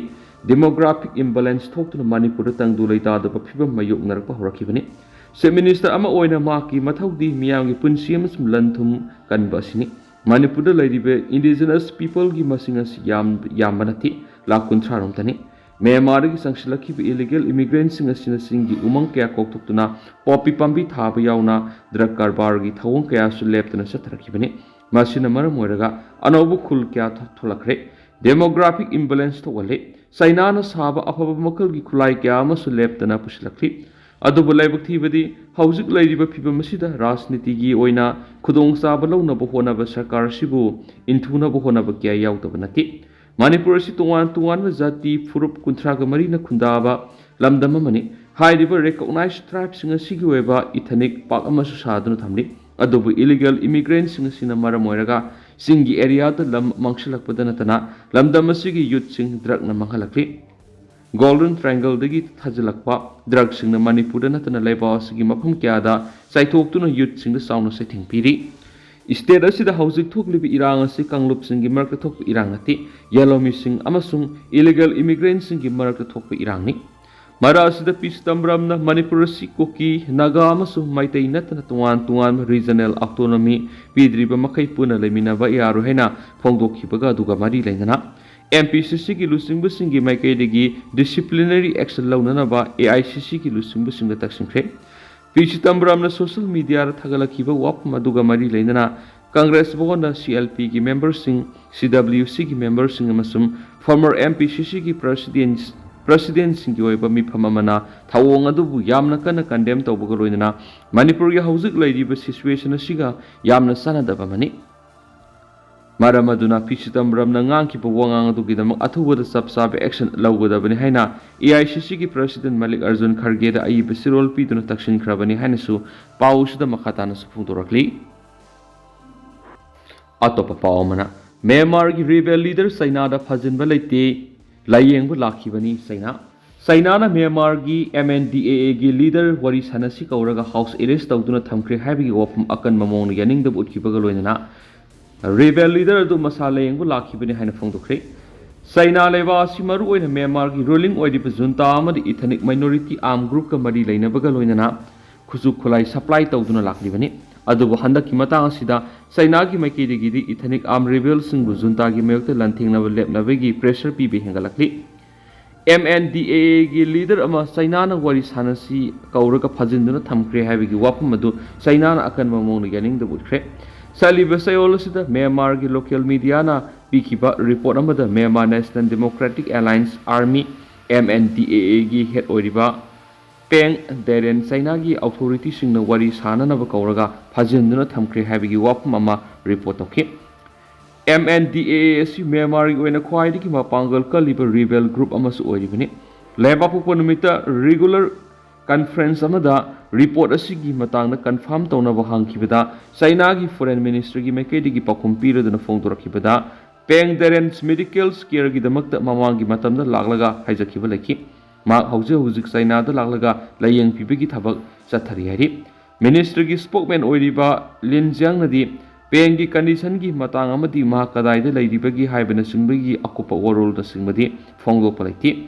ꯗꯦꯃꯣꯒ꯭ꯔꯥꯐꯤꯛ ꯏꯝꯕꯦꯂꯦꯟꯁ ꯊꯣꯛꯇꯨꯅ ꯃꯅꯤꯄꯨꯔꯗ ꯇꯪꯗꯨ ꯂꯩꯇꯥꯗꯕ ꯐꯤꯕꯝ ꯃꯥꯌꯣꯛꯅꯔꯛꯄ ꯍꯧꯔꯛꯈꯤꯕꯅꯤ꯫ Chief Minister ꯑꯃ ꯑꯣꯏꯅ ꯃꯍꯥꯛꯀꯤ ꯃꯊꯧꯗꯤ ꯃꯤꯌꯥꯝꯒꯤ ꯄꯨꯟꯁꯤ ꯑꯃꯁꯨꯡ ꯂꯟ ꯊꯨꯝ ꯀꯟꯕ ꯑꯁꯤꯅꯤ꯫ ꯃꯅꯤꯄꯨꯔꯗ ꯂꯩꯔꯤꯕ ꯏꯟꯗꯤꯖꯤꯅꯁ ꯄꯤꯄꯜꯒꯤ ꯃꯁꯤꯡ ꯑꯁꯤ ꯌꯥꯝ, ꯌꯥꯝꯕ ꯅꯠꯇꯦ, ꯂꯥꯈ ꯀꯨꯟꯊ꯭ꯔꯥ ꯔꯣꯝꯇꯅꯤ꯫ ꯃ꯭ꯌꯥꯟꯃꯥꯔꯗꯒꯤ ꯆꯪꯁꯤꯜꯂꯛꯈꯤꯕ ꯏꯂꯤꯒꯦꯜ ꯏꯃꯤꯒ꯭ꯔꯦꯟꯁꯤꯡ ꯑꯁꯤꯅ ꯆꯤꯡꯒꯤ ꯎꯃꯪ ꯀꯌꯥ ꯀꯣꯛꯊꯣꯛꯇꯨꯅ ꯄꯣꯄꯤ ꯄꯥꯝꯕꯤ ꯊꯥꯕ ꯌꯥꯎꯅ ꯗ꯭ꯔꯒ ꯀꯔꯕꯥꯔꯒꯤ ꯊꯧꯑꯣꯡ ꯀꯌꯥꯁꯨ ꯂꯦꯞꯇꯅ ꯆꯠꯊꯔꯛꯈꯤꯕꯅꯤ꯫ ꯃꯁꯤꯅ ꯃꯔꯝ ꯑꯣꯏꯔꯒ ꯑꯅꯧꯕ ꯈꯨꯜ ꯀꯌꯥ ꯊꯣ-, ꯊꯣꯛꯂꯛꯈ꯭ꯔꯦ꯫ Demographic imbalance ꯊꯣꯛꯍꯜꯂꯦ꯫ ꯆꯥꯏꯅꯥꯅ ꯁꯥꯕ ꯑꯐꯕ ꯃꯈꯜꯒꯤ ꯈꯨꯠꯂꯥꯏ ꯀꯌꯥ ꯑꯃꯁꯨ ꯂꯦꯞꯇꯅ ꯄꯨꯁꯤꯜꯂꯛꯂꯤ꯫ ꯑꯗꯨꯕꯨ ꯂꯥꯏꯕꯛ ꯊꯤꯕꯗꯤ, ꯍꯧꯖꯤꯛ ꯂꯩꯔꯤꯕ ꯐꯤꯕꯝ ꯑꯁꯤꯗ ꯔꯥꯖꯅꯤꯇꯤꯒꯤ ꯑꯣꯏꯅ ꯈꯨꯗꯣꯡꯆꯥꯕ ꯂꯧꯅꯕ ꯍꯣꯠꯅꯕ ꯁꯔꯀꯥꯔ ꯑꯁꯤꯕꯨ ꯏꯟꯊꯨꯅꯕ ꯍꯣꯠꯅꯕ ꯀꯌꯥ ꯌꯥꯎꯗꯕ ꯅꯠꯇꯦ꯫ ꯃꯅꯤꯄꯨꯔ ꯑꯁꯤ ꯇꯣꯉꯥꯟ ꯇꯣꯉꯥꯟꯕ ꯖꯥꯇꯤ ꯐꯨꯔꯨꯞ ꯀꯨꯟꯊ꯭ꯔꯥꯒ ꯃꯔꯤꯅ ꯈꯨꯟꯗꯥꯕ ꯂꯝꯗꯝ ꯑꯃꯅꯤ꯫ ꯍꯥꯏꯔꯤꯕ ꯔꯤꯀꯣꯛꯅꯥꯏꯖ ꯇ꯭ꯔꯥꯏꯕꯁꯤꯡ ꯑꯁꯤꯒꯤ ꯑꯣꯏꯕ ꯏꯊꯅꯤꯛ ꯄꯥꯛ ꯑꯃꯁꯨ ꯁꯥꯗꯨꯅ ꯊꯝꯂꯤ꯫ ꯑꯗꯨꯕꯨ ꯏꯂꯤꯒꯦꯜ ꯏꯃꯤꯒ꯭ꯔꯦꯟꯁꯤꯡ ꯑꯁꯤꯅ ꯃꯔꯝ ꯑꯣꯏꯔꯒ ꯆꯤꯡꯒꯤ ꯑꯦꯔꯤꯌꯥꯗ ꯂꯝ ꯃꯥꯡꯁꯤꯜꯂꯛꯄꯗ ꯅꯠꯇꯅ ꯂꯝꯗꯝ ꯑꯁꯤꯒꯤ ꯌꯨꯠꯁꯤꯡ ꯗ꯭ꯔꯒꯅ ꯃꯥꯡꯍꯜꯂꯛꯂꯤ꯫ ꯒꯣꯜꯗꯟ ꯇ꯭ꯔꯥꯏꯡꯒꯜꯗꯒꯤ ꯊꯥꯖꯤꯜꯂꯛꯄ ꯗ꯭ꯔꯒꯁꯤꯡꯅ ꯃꯅꯤꯄꯨꯔꯗ ꯅꯠꯇꯅ ꯂꯩꯕꯥꯛ ꯑꯁꯤꯒꯤ ꯃꯐꯝ ꯀꯌꯥꯗ ꯆꯥꯏꯊꯣꯛꯇꯨꯅ ꯌꯨꯠꯁꯤꯡꯗ ꯆꯥꯎꯅ ꯆꯩꯊꯦꯡ ꯄꯤꯔꯤ꯫ ꯁ꯭ꯇꯦꯠ ꯑꯁꯤꯗ ꯍꯧꯖꯤꯛ ꯊꯣꯛꯂꯤꯕ ꯏꯔꯥꯡ ꯑꯁꯤ ꯀꯥꯡꯂꯨꯞꯁꯤꯡꯒꯤ ꯃꯔꯛꯇ ꯊꯣꯛꯄ ꯏꯔꯥꯡ ꯅꯠꯇꯦ, ꯌꯦꯜꯍꯧꯃꯤꯁꯤꯡ ꯑꯃꯁꯨꯡ ꯏꯂꯤꯒꯦꯜ ꯏꯃꯤꯒ꯭ꯔꯦꯟꯁꯤꯡꯒꯤ ꯃꯔꯛꯇ ꯊꯣꯛꯄ ꯏꯔꯥꯡꯅꯤ꯫ ꯃꯔꯛ ꯑꯁꯤꯗ ꯄꯤ ꯆꯤꯗꯝꯕꯔꯝꯅ ꯃꯅꯤꯄꯨꯔ ꯑꯁꯤ ꯀꯨꯀꯤ, ꯅꯥꯒꯥ ꯑꯃꯁꯨꯡ ꯃꯩꯇꯩ ꯅꯠꯇꯅ ꯇꯣꯉꯥꯟ ꯇꯣꯉꯥꯟꯕ ꯔꯤꯖꯅꯦꯜ ꯑꯣꯇꯣꯅꯣꯃꯤ ꯄꯤꯗ꯭ꯔꯤꯕ ꯃꯈꯩ ꯄꯨꯟꯅ ꯂꯩꯃꯤꯟꯅꯕ ꯌꯥꯔꯣꯏ ꯍꯥꯏꯅ ꯐꯣꯡꯗꯣꯛꯈꯤꯕꯒ ꯑꯗꯨꯒ ꯃꯔꯤ ꯂꯩꯅꯅ ꯑꯦꯝ ꯄꯤ ꯁꯤ ꯁꯤꯒꯤ ꯂꯨꯆꯤꯡꯕꯁꯤꯡꯒꯤ ꯃꯥꯏꯀꯩꯗꯒꯤ disciplinary action ꯂꯧꯅꯅꯕ A I C ꯁꯤꯒꯤ ꯂꯨꯆꯤꯡꯕꯁꯤꯡꯗ ꯇꯛꯁꯤꯟꯈ꯭ꯔꯦ꯫ ꯄꯤ ꯆꯤꯗꯝꯕꯔꯝꯅ ꯁꯣꯁꯤꯌꯦꯜ ꯃꯤꯗꯤꯌꯥꯗ ꯊꯥꯒꯠꯂꯛꯈꯤꯕ ꯋꯥꯐꯝ ꯑꯗꯨꯒ ꯃꯔꯤ ꯂꯩꯅꯅ ꯀꯪꯒ꯭ꯔꯦꯁ ꯚꯋꯟꯗ ꯁꯤ ꯑꯦꯜ ꯄꯤꯒꯤ ꯃꯦꯝꯕꯔꯁꯤꯡ, ꯁꯤ ꯗꯕ꯭ꯂꯤꯎ ꯁꯤꯒꯤ ꯃꯦꯝꯕꯔꯁꯤꯡ ꯑꯃꯁꯨꯡ former M P C Cꯒꯤ presidents, presidentꯁꯤꯡꯒꯤ ꯑꯣꯏꯕ ꯃꯤꯐꯝ ꯑꯃꯅ ꯊꯧꯑꯣꯡ ꯑꯗꯨꯕꯨ ꯌꯥꯝꯅ ꯀꯟꯅ condemn ꯇꯧꯕꯒ ꯂꯣꯏꯅꯅ ꯃꯅꯤꯄꯨꯔꯒꯤ ꯍꯧꯖꯤꯛ ꯂꯩꯔꯤꯕ situation ꯑꯁꯤꯒ ꯌꯥꯝꯅ ꯆꯥꯟꯅꯗꯕ ꯑꯃꯅꯤ꯫ ꯃꯔꯝ ꯑꯗꯨꯅ ꯄꯤ ꯆꯤꯗꯝꯕꯔꯝꯅ ꯉꯥꯡꯈꯤꯕ ꯋꯥꯉꯥꯡ ꯑꯗꯨꯒꯤꯗꯃꯛ ꯑꯊꯨꯕꯗ ꯆꯞ ꯆꯥꯕ action ꯂꯧꯒꯗꯕꯅꯤ ꯍꯥꯏꯅ A I C Cꯒꯤ president ꯃꯜꯂꯤꯛ Arjun ꯈꯔꯒꯦꯗ ꯑꯏꯕ ꯆꯦꯔꯣꯜ ꯄꯤꯗꯨꯅ ꯇꯛꯁꯤꯟꯈ꯭ꯔꯕꯅꯤ ꯍꯥꯏꯅꯁꯨ ꯄꯥꯎ ꯑꯁꯤꯗ ꯃꯈꯥ ꯇꯥꯅꯁꯨ ꯐꯣꯡꯗꯣꯔꯛꯂꯤ꯫ ꯑꯇꯣꯞꯄ ꯄꯥꯎ ꯑꯃꯅ, ꯃ꯭ꯌꯥꯟꯃꯥꯔꯒꯤ rebel leader ꯆꯩꯅꯥꯗ ꯐꯥꯖꯤꯟꯕ ꯂꯩꯇꯦ, ꯂꯥꯌꯦꯡꯕ ꯂꯥꯛꯈꯤꯕꯅꯤ ꯆꯩꯅꯥ꯫ ꯆꯩꯅꯥꯅ ꯃ꯭ꯌꯥꯟꯃꯥꯔꯒꯤ M N D A Aꯒꯤ leader ꯋꯥꯔꯤ ꯁꯥꯟꯅꯁꯤ ꯀꯧꯔꯒ house arrest ꯇꯧꯗꯨꯅ ꯊꯝꯈ꯭ꯔꯦ ꯍꯥꯏꯕꯒꯤ ꯋꯥꯐꯝ ꯑꯀꯟꯕ ꯃꯑꯣꯡꯗ ꯌꯥꯅꯤꯡꯗꯕ ꯎꯠꯈꯤꯕꯒ ꯂꯣꯏꯅꯅ rebel leader ꯑꯗꯨ ꯃꯁꯥ ꯂꯥꯌꯦꯡꯕ ꯂꯥꯛꯈꯤꯕꯅꯤ ꯍꯥꯏꯅ ꯐꯣꯡꯗꯣꯛꯈ꯭ꯔꯦ꯫ ꯆꯩꯅꯥ ꯂꯩꯕꯥꯛ ꯑꯁꯤ ꯃꯔꯨꯑꯣꯏꯅ ꯃ꯭ꯌꯥꯟꯃꯥꯔꯒꯤ ruling ꯑꯣꯏꯔꯤꯕ junta ꯑꯃꯗꯤ ethnic minority armed groupꯀ ꯃꯔꯤ ꯂꯩꯅꯕꯒ ꯂꯣꯏꯅꯅ ꯈꯨꯠꯁꯨ ꯈꯨꯠꯂꯥꯏ supply ꯇꯧꯗꯨꯅ ꯂꯥꯛꯂꯤꯕꯅꯤ꯫ ꯑꯗꯨꯕꯨ ꯍꯟꯗꯛꯀꯤ ꯃꯇꯥꯡ ꯑꯁꯤꯗ ꯆꯩꯅꯥꯒꯤ ꯃꯥꯏꯀꯩꯗꯒꯤꯗꯤ ethnic armed rebelꯁꯤꯡꯕꯨ juntaꯒꯤ ꯃꯥꯌꯣꯛꯇ ꯂꯥꯟꯊꯦꯡꯅꯕ ꯂꯦꯞꯅꯕꯒꯤ pressure ꯄꯤꯕ ꯍꯦꯟꯒꯠꯂꯛꯂꯤ꯫ M N D A Aꯒꯤ leader ꯑꯃ ꯆꯩꯅꯥꯅ ꯋꯥꯔꯤ ꯁꯥꯟꯅꯁꯤ ꯀꯧꯔꯒ ꯐꯥꯖꯤꯟꯗꯨꯅ ꯊꯝꯈ꯭ꯔꯦ ꯍꯥꯏꯕꯒꯤ ꯋꯥꯐꯝ ꯑꯗꯨ ꯆꯩꯅꯥꯅ ꯑꯀꯟꯕ ꯃꯑꯣꯡꯗ ꯌꯥꯅꯤꯡꯗꯕ ꯎꯠꯈ꯭ꯔꯦ꯫ ꯆꯠꯂꯤꯕ ꯆꯌꯣꯜ ꯑꯁꯤꯗ ꯃ꯭ꯌꯥꯟꯃꯥꯔꯒꯤ local mediaꯅ ꯄꯤꯈꯤꯕ report ꯑꯃꯗ Myanmar National Democratic Alliance Army, M N D A Aꯒꯤ head ꯑꯣꯏꯔꯤꯕ ꯄꯦꯡ ꯗꯦꯔꯦꯟ ꯆꯩꯅꯥꯒꯤ authorityꯁꯤꯡꯅ ꯋꯥꯔꯤ ꯁꯥꯅꯅꯕ ꯀꯧꯔꯒ ꯐꯥꯖꯤꯟꯗꯨꯅ ꯊꯝꯈ꯭ꯔꯦ ꯍꯥꯏꯕꯒꯤ ꯋꯥꯐꯝ ꯑꯃ report ꯇꯧꯈꯤ꯫ M N D A A ꯑꯁꯤ ꯃ꯭ꯌꯥꯟꯃꯥꯔꯒꯤ ꯑꯣꯏꯅ ꯈ꯭ꯋꯥꯏꯗꯒꯤ ꯃꯄꯥꯡꯒꯜ ꯀꯜꯂꯤꯕ rebel group ꯑꯃꯁꯨ ꯑꯣꯏꯔꯤꯕꯅꯤ꯫ ꯂꯩꯕꯥꯛꯄꯣꯛꯄ ꯅꯨꯃꯤꯠꯇ regular conference ꯑꯃꯗ report ꯑꯁꯤꯒꯤ ꯃꯇꯥꯡꯗ confirm ꯇꯧꯅꯕ ꯍꯪꯈꯤꯕꯗ, ꯆꯩꯅꯥꯒꯤ foreign ministerꯒꯤ ꯃꯥꯏꯀꯩꯗꯒꯤ ꯄꯥꯎꯈꯨꯝ ꯄꯤꯔꯗꯨꯅ ꯐꯣꯡꯗꯣꯔꯛꯈꯤꯕꯗ, ꯄꯦꯡ ꯗꯦꯔꯦꯟ medical careꯒꯤꯗꯃꯛꯇ ꯃꯃꯥꯡꯒꯤ ꯃꯇꯝꯗ ꯂꯥꯛꯂꯒ ꯍꯥꯏꯖꯈꯤꯕ ꯂꯩꯈꯤ꯫ ꯃꯍꯥꯛ ꯍꯧꯖꯤꯛ ꯍꯧꯖꯤꯛ ꯆꯩꯅꯥꯗ ꯂꯥꯛꯂꯒ ꯂꯥꯌꯦꯡ ꯄꯤꯕꯒꯤ ꯊꯕꯛ ꯆꯠꯊꯔꯤ ꯍꯥꯏꯔꯤ꯫ Ministerꯒꯤ spokesman ꯑꯣꯏꯔꯤꯕ ꯂꯤꯟ ꯖꯤꯌꯥꯡꯅꯗꯤ ꯄꯦꯡꯒꯤ conditionꯒꯤ ꯃꯇꯥꯡ ꯑꯃꯗꯤ ꯃꯍꯥꯛ ꯀꯗꯥꯏꯗ ꯂꯩꯔꯤꯕꯒꯤ ꯍꯥꯏꯕꯅꯆꯤꯡꯕꯒꯤ ꯑꯀꯨꯞꯄ ꯋꯥꯔꯣꯜꯅꯆꯤꯡꯕꯗꯤ ꯐꯣꯡꯗꯣꯛꯄ ꯂꯩꯇꯦ꯫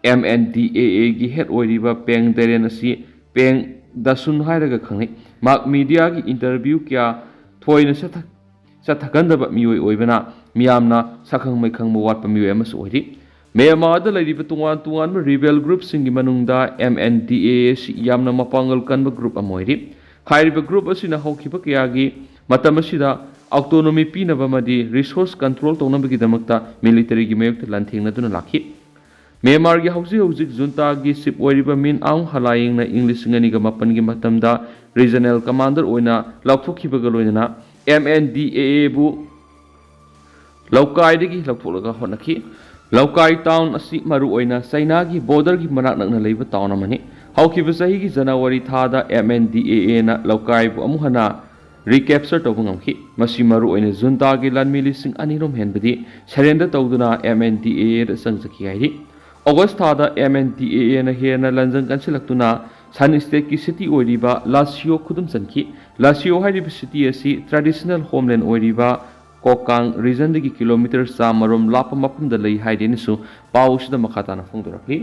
M N D A Aꯒꯤ head ꯑꯣꯏꯔꯤꯕ ꯄꯦꯡ ꯗꯦꯔꯦꯟ ꯑꯁꯤ ꯄꯦꯡ ꯗꯁꯨꯟ ꯍꯥꯏꯔꯒ ꯈꯪꯅꯩ꯫ ꯃꯍꯥꯛ mediaꯒꯤ interview ꯀꯌꯥ ꯊꯣꯏꯅ ꯆꯠꯊ-, ꯆꯠꯊꯒꯟꯗꯕ ꯃꯤꯑꯣꯏ ꯑꯣꯏꯕꯅ ꯃꯤꯌꯥꯝꯅ ꯁꯛꯈꯪ ꯃꯥꯏꯈꯪꯕ ꯋꯥꯠꯄ ꯃꯤꯑꯣꯏ ꯑꯃꯁꯨ ꯑꯣꯏꯔꯤ꯫ ꯃ꯭ꯌꯥꯟꯃꯥꯔꯗ ꯂꯩꯔꯤꯕ ꯇꯣꯉꯥꯟ ꯇꯣꯉꯥꯟꯕ rebel groupꯁꯤꯡꯒꯤ ꯃꯅꯨꯡꯗ M N D A A ꯑꯁꯤ ꯌꯥꯝꯅ ꯃꯄꯥꯡꯒꯜ ꯀꯟꯕ group ꯑꯃ ꯑꯣꯏꯔꯤ꯫ ꯍꯥꯏꯔꯤꯕ group ꯑꯁꯤꯅ ꯍꯧꯈꯤꯕ ꯀꯌꯥꯒꯤ ꯃꯇꯝ ꯑꯁꯤꯗ autonomy ꯄꯤꯅꯕ ꯑꯃꯗꯤ resource control ꯇꯧꯅꯕꯒꯤꯗꯃꯛꯇ militaryꯒꯤ ꯃꯥꯌꯣꯛꯇ ꯂꯥꯟꯊꯦꯡꯅꯗꯨꯅ ꯂꯥꯛꯈꯤ꯫ ꯃ꯭ꯌꯥꯟꯃꯥꯔꯒꯤ ꯍꯧꯖꯤꯛ ꯍꯧꯖꯤꯛ juntaꯒꯤ chief ꯑꯣꯏꯔꯤꯕ Min Aung Hlaingꯅ ꯏꯪ ꯂꯤꯁꯤꯡ ꯑꯅꯤꯒ ꯃꯥꯄꯟꯒꯤ ꯃꯇꯝꯗ regional commander ꯑꯣꯏꯅ ꯂꯥꯎꯊꯣꯛꯈꯤꯕꯒ ꯂꯣꯏꯅꯅ MNDAAꯕꯨ ꯂꯧꯀꯥꯏꯗꯒꯤ ꯂꯧꯊꯣꯛꯂꯒ ꯍꯣꯠꯅꯈꯤ꯫ ꯂꯧꯀꯥꯏ town ꯑꯁꯤ ꯃꯔꯨꯑꯣꯏꯅ ꯆꯩꯅꯥꯒꯤ borderꯒꯤ ꯃꯅꯥꯛ ꯅꯛꯅ ꯂꯩꯕ town ꯑꯃꯅꯤ꯫ ꯍꯧꯈꯤꯕ ꯆꯍꯤꯒꯤ January ꯊꯥꯗ MNDAAꯅ ꯂꯧꯀꯥꯏꯕꯨ ꯑꯃꯨꯛ ꯍꯟꯅ recapture ꯇꯧꯕ ꯉꯝꯈꯤ꯫ ꯃꯁꯤ ꯃꯔꯨꯑꯣꯏꯅ juntaꯒꯤ ꯂꯥꯟꯃꯤ ꯂꯤꯁꯤꯡ ꯑꯅꯤꯔꯣꯝ ꯍꯦꯟꯕꯗꯤ surrender ꯇꯧꯗꯨꯅ MNDAAꯗ ꯆꯪꯖꯈꯤ ꯍꯥꯏꯔꯤ꯫ August ꯊꯥꯗ MNDAAꯅ ꯍꯦꯟꯅ ꯂꯥꯟꯖꯪ ꯀꯟꯁꯤꯜꯂꯛꯇꯨꯅ Shan stateꯀꯤ city ꯑꯣꯏꯔꯤꯕ Lasio ꯈꯨꯗꯨꯝ ꯆꯟꯈꯤ꯫ Lasio ꯍꯥꯏꯔꯤꯕ city ꯑꯁꯤ traditional homeland ꯑꯣꯏꯔꯤꯕ Kokang regionꯗꯒꯤ kilometre ꯆꯥꯝꯃꯔꯣꯝ ꯂꯥꯞꯄ ꯃꯐꯝꯗ ꯂꯩ ꯍꯥꯏꯗꯦꯅꯁꯨ ꯄꯥꯎ ꯑꯁꯤꯗ ꯃꯈꯥ ꯇꯥꯅ ꯐꯣꯡꯗꯣꯔꯛꯂꯤ꯫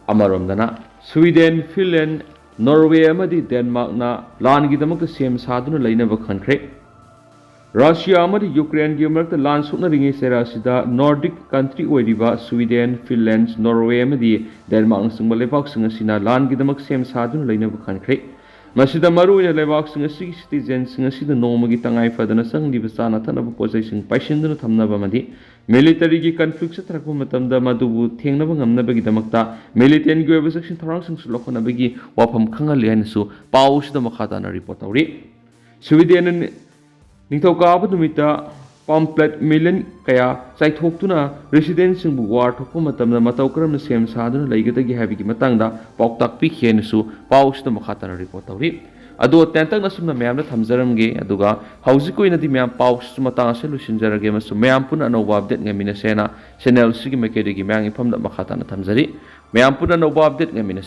ꯑꯃꯔꯣꯝꯗꯅ Sweden, Finland, Norway ꯑꯃꯗꯤ Denmarkꯅ ꯂꯥꯟꯒꯤꯗꯃꯛꯇ ꯁꯦꯝ ꯁꯥꯗꯨꯅ ꯂꯩꯅꯕ ꯈꯟꯈ꯭ꯔꯦ꯫ Russia ꯑꯃꯗꯤ Ukraineꯒꯤ ꯃꯔꯛꯇ ꯂꯥꯟ ꯁꯣꯛꯅꯔꯤꯉꯩ ꯆꯩꯔꯥ ꯑꯁꯤꯗ Nordic country ꯑꯣꯏꯔꯤꯕ Sweden, Finland, Norway ꯑꯃꯗꯤ Denmarkꯅꯆꯤꯡꯕ ꯂꯩꯕꯥꯛꯁꯤꯡ ꯑꯁꯤꯅ ꯂꯥꯟꯒꯤꯗꯃꯛ ꯁꯦꯝ ꯁꯥꯗꯨꯅ ꯂꯩꯅꯕ ꯈꯟꯈ꯭ꯔꯦ꯫ ꯃꯁꯤꯗ ꯃꯔꯨꯑꯣꯏꯅ ꯂꯩꯕꯥꯛꯁꯤꯡ ꯑꯁꯤꯒꯤ citizenꯁꯤꯡ ꯑꯁꯤꯗ ꯅꯣꯡꯃꯒꯤ ꯇꯉꯥꯏ ꯐꯗꯅ ꯆꯪꯂꯤꯕ ꯆꯥꯅ ꯊꯛꯅꯕ ꯄꯣꯠꯆꯩꯁꯤꯡ ꯄꯥꯏꯁꯤꯟꯗꯨꯅ ꯊꯝꯅꯕ ꯑꯃꯗꯤ militaryꯒꯤ conflict ꯆꯠꯊꯔꯛꯄ ꯃꯇꯝꯗ ꯃꯗꯨꯕꯨ ꯊꯦꯡꯅꯕ ꯉꯝꯅꯕꯒꯤꯗꯃꯛꯇ militaryꯒꯤ ꯑꯣꯏꯕ ꯆꯦꯛꯁꯤꯟ ꯊꯧꯔꯥꯡꯁꯤꯡꯁꯨ ꯂꯧꯈꯠꯅꯕꯒꯤ ꯋꯥꯐꯝ ꯈꯪꯍꯜꯂꯤ ꯍꯥꯏꯅꯁꯨ ꯄꯥꯎ ꯑꯁꯤꯗ ꯃꯈꯥ ꯇꯥꯅ report ꯇꯧꯔꯤ꯫ Sweden ꯅꯤꯡꯊꯧꯀꯥꯕ ꯅꯨꯃꯤꯠꯇ pamphlet million ꯀꯌꯥ ꯆꯥꯏꯊꯣꯛꯇꯨꯅ residentꯁꯤꯡꯕꯨ war ꯊꯣꯛꯄ ꯃꯇꯝꯗ ꯃꯇꯧ ꯀꯔꯝꯅ ꯁꯦꯝ ꯁꯥꯗꯨꯅ ꯂꯩꯒꯗꯒꯦ ꯍꯥꯏꯕꯒꯤ ꯃꯇꯥꯡꯗ ꯄꯥꯎꯇꯥꯛ ꯄꯤꯈꯤ ꯍꯥꯏꯅꯁꯨ ꯄꯥꯎ ꯑꯁꯤꯗ ꯃꯈꯥ ꯇꯥꯅ report ꯇꯧꯔꯤ꯫ ꯑꯗꯣ ꯇꯦꯟꯇꯛꯅ ꯑꯁꯨꯝꯅ ꯃꯌꯥꯝꯗ ꯊꯝꯖꯔꯝꯒꯦ꯫ ꯑꯗꯨꯒ ꯍꯧꯖꯤꯛꯀꯤ ꯑꯣꯏꯅꯗꯤ ꯃꯌꯥꯝ ꯄꯥꯎꯁꯤꯁꯨ ꯃꯇꯥꯡ ꯑꯁꯤꯗ ꯂꯣꯏꯁꯤꯟꯖꯔꯒꯦ ꯑꯃꯁꯨꯡ ꯃꯌꯥꯝ ꯄꯨꯟꯅ ꯑꯅꯧꯕ update ꯉꯥꯏꯃꯤꯟꯅꯁꯦꯅ channel ꯑꯁꯤꯒꯤ ꯃꯥꯏꯀꯩꯗꯒꯤ ꯃꯌꯥꯝꯒꯤ ꯃꯐꯝꯗ ꯃꯈꯥ ꯇꯥꯅ ꯊꯝꯖꯔꯤ꯫ ꯃꯌꯥꯝ ꯄꯨꯟꯅ ꯑꯅꯧꯕ update ꯉꯥꯏꯃꯤꯟꯅꯁꯤ꯫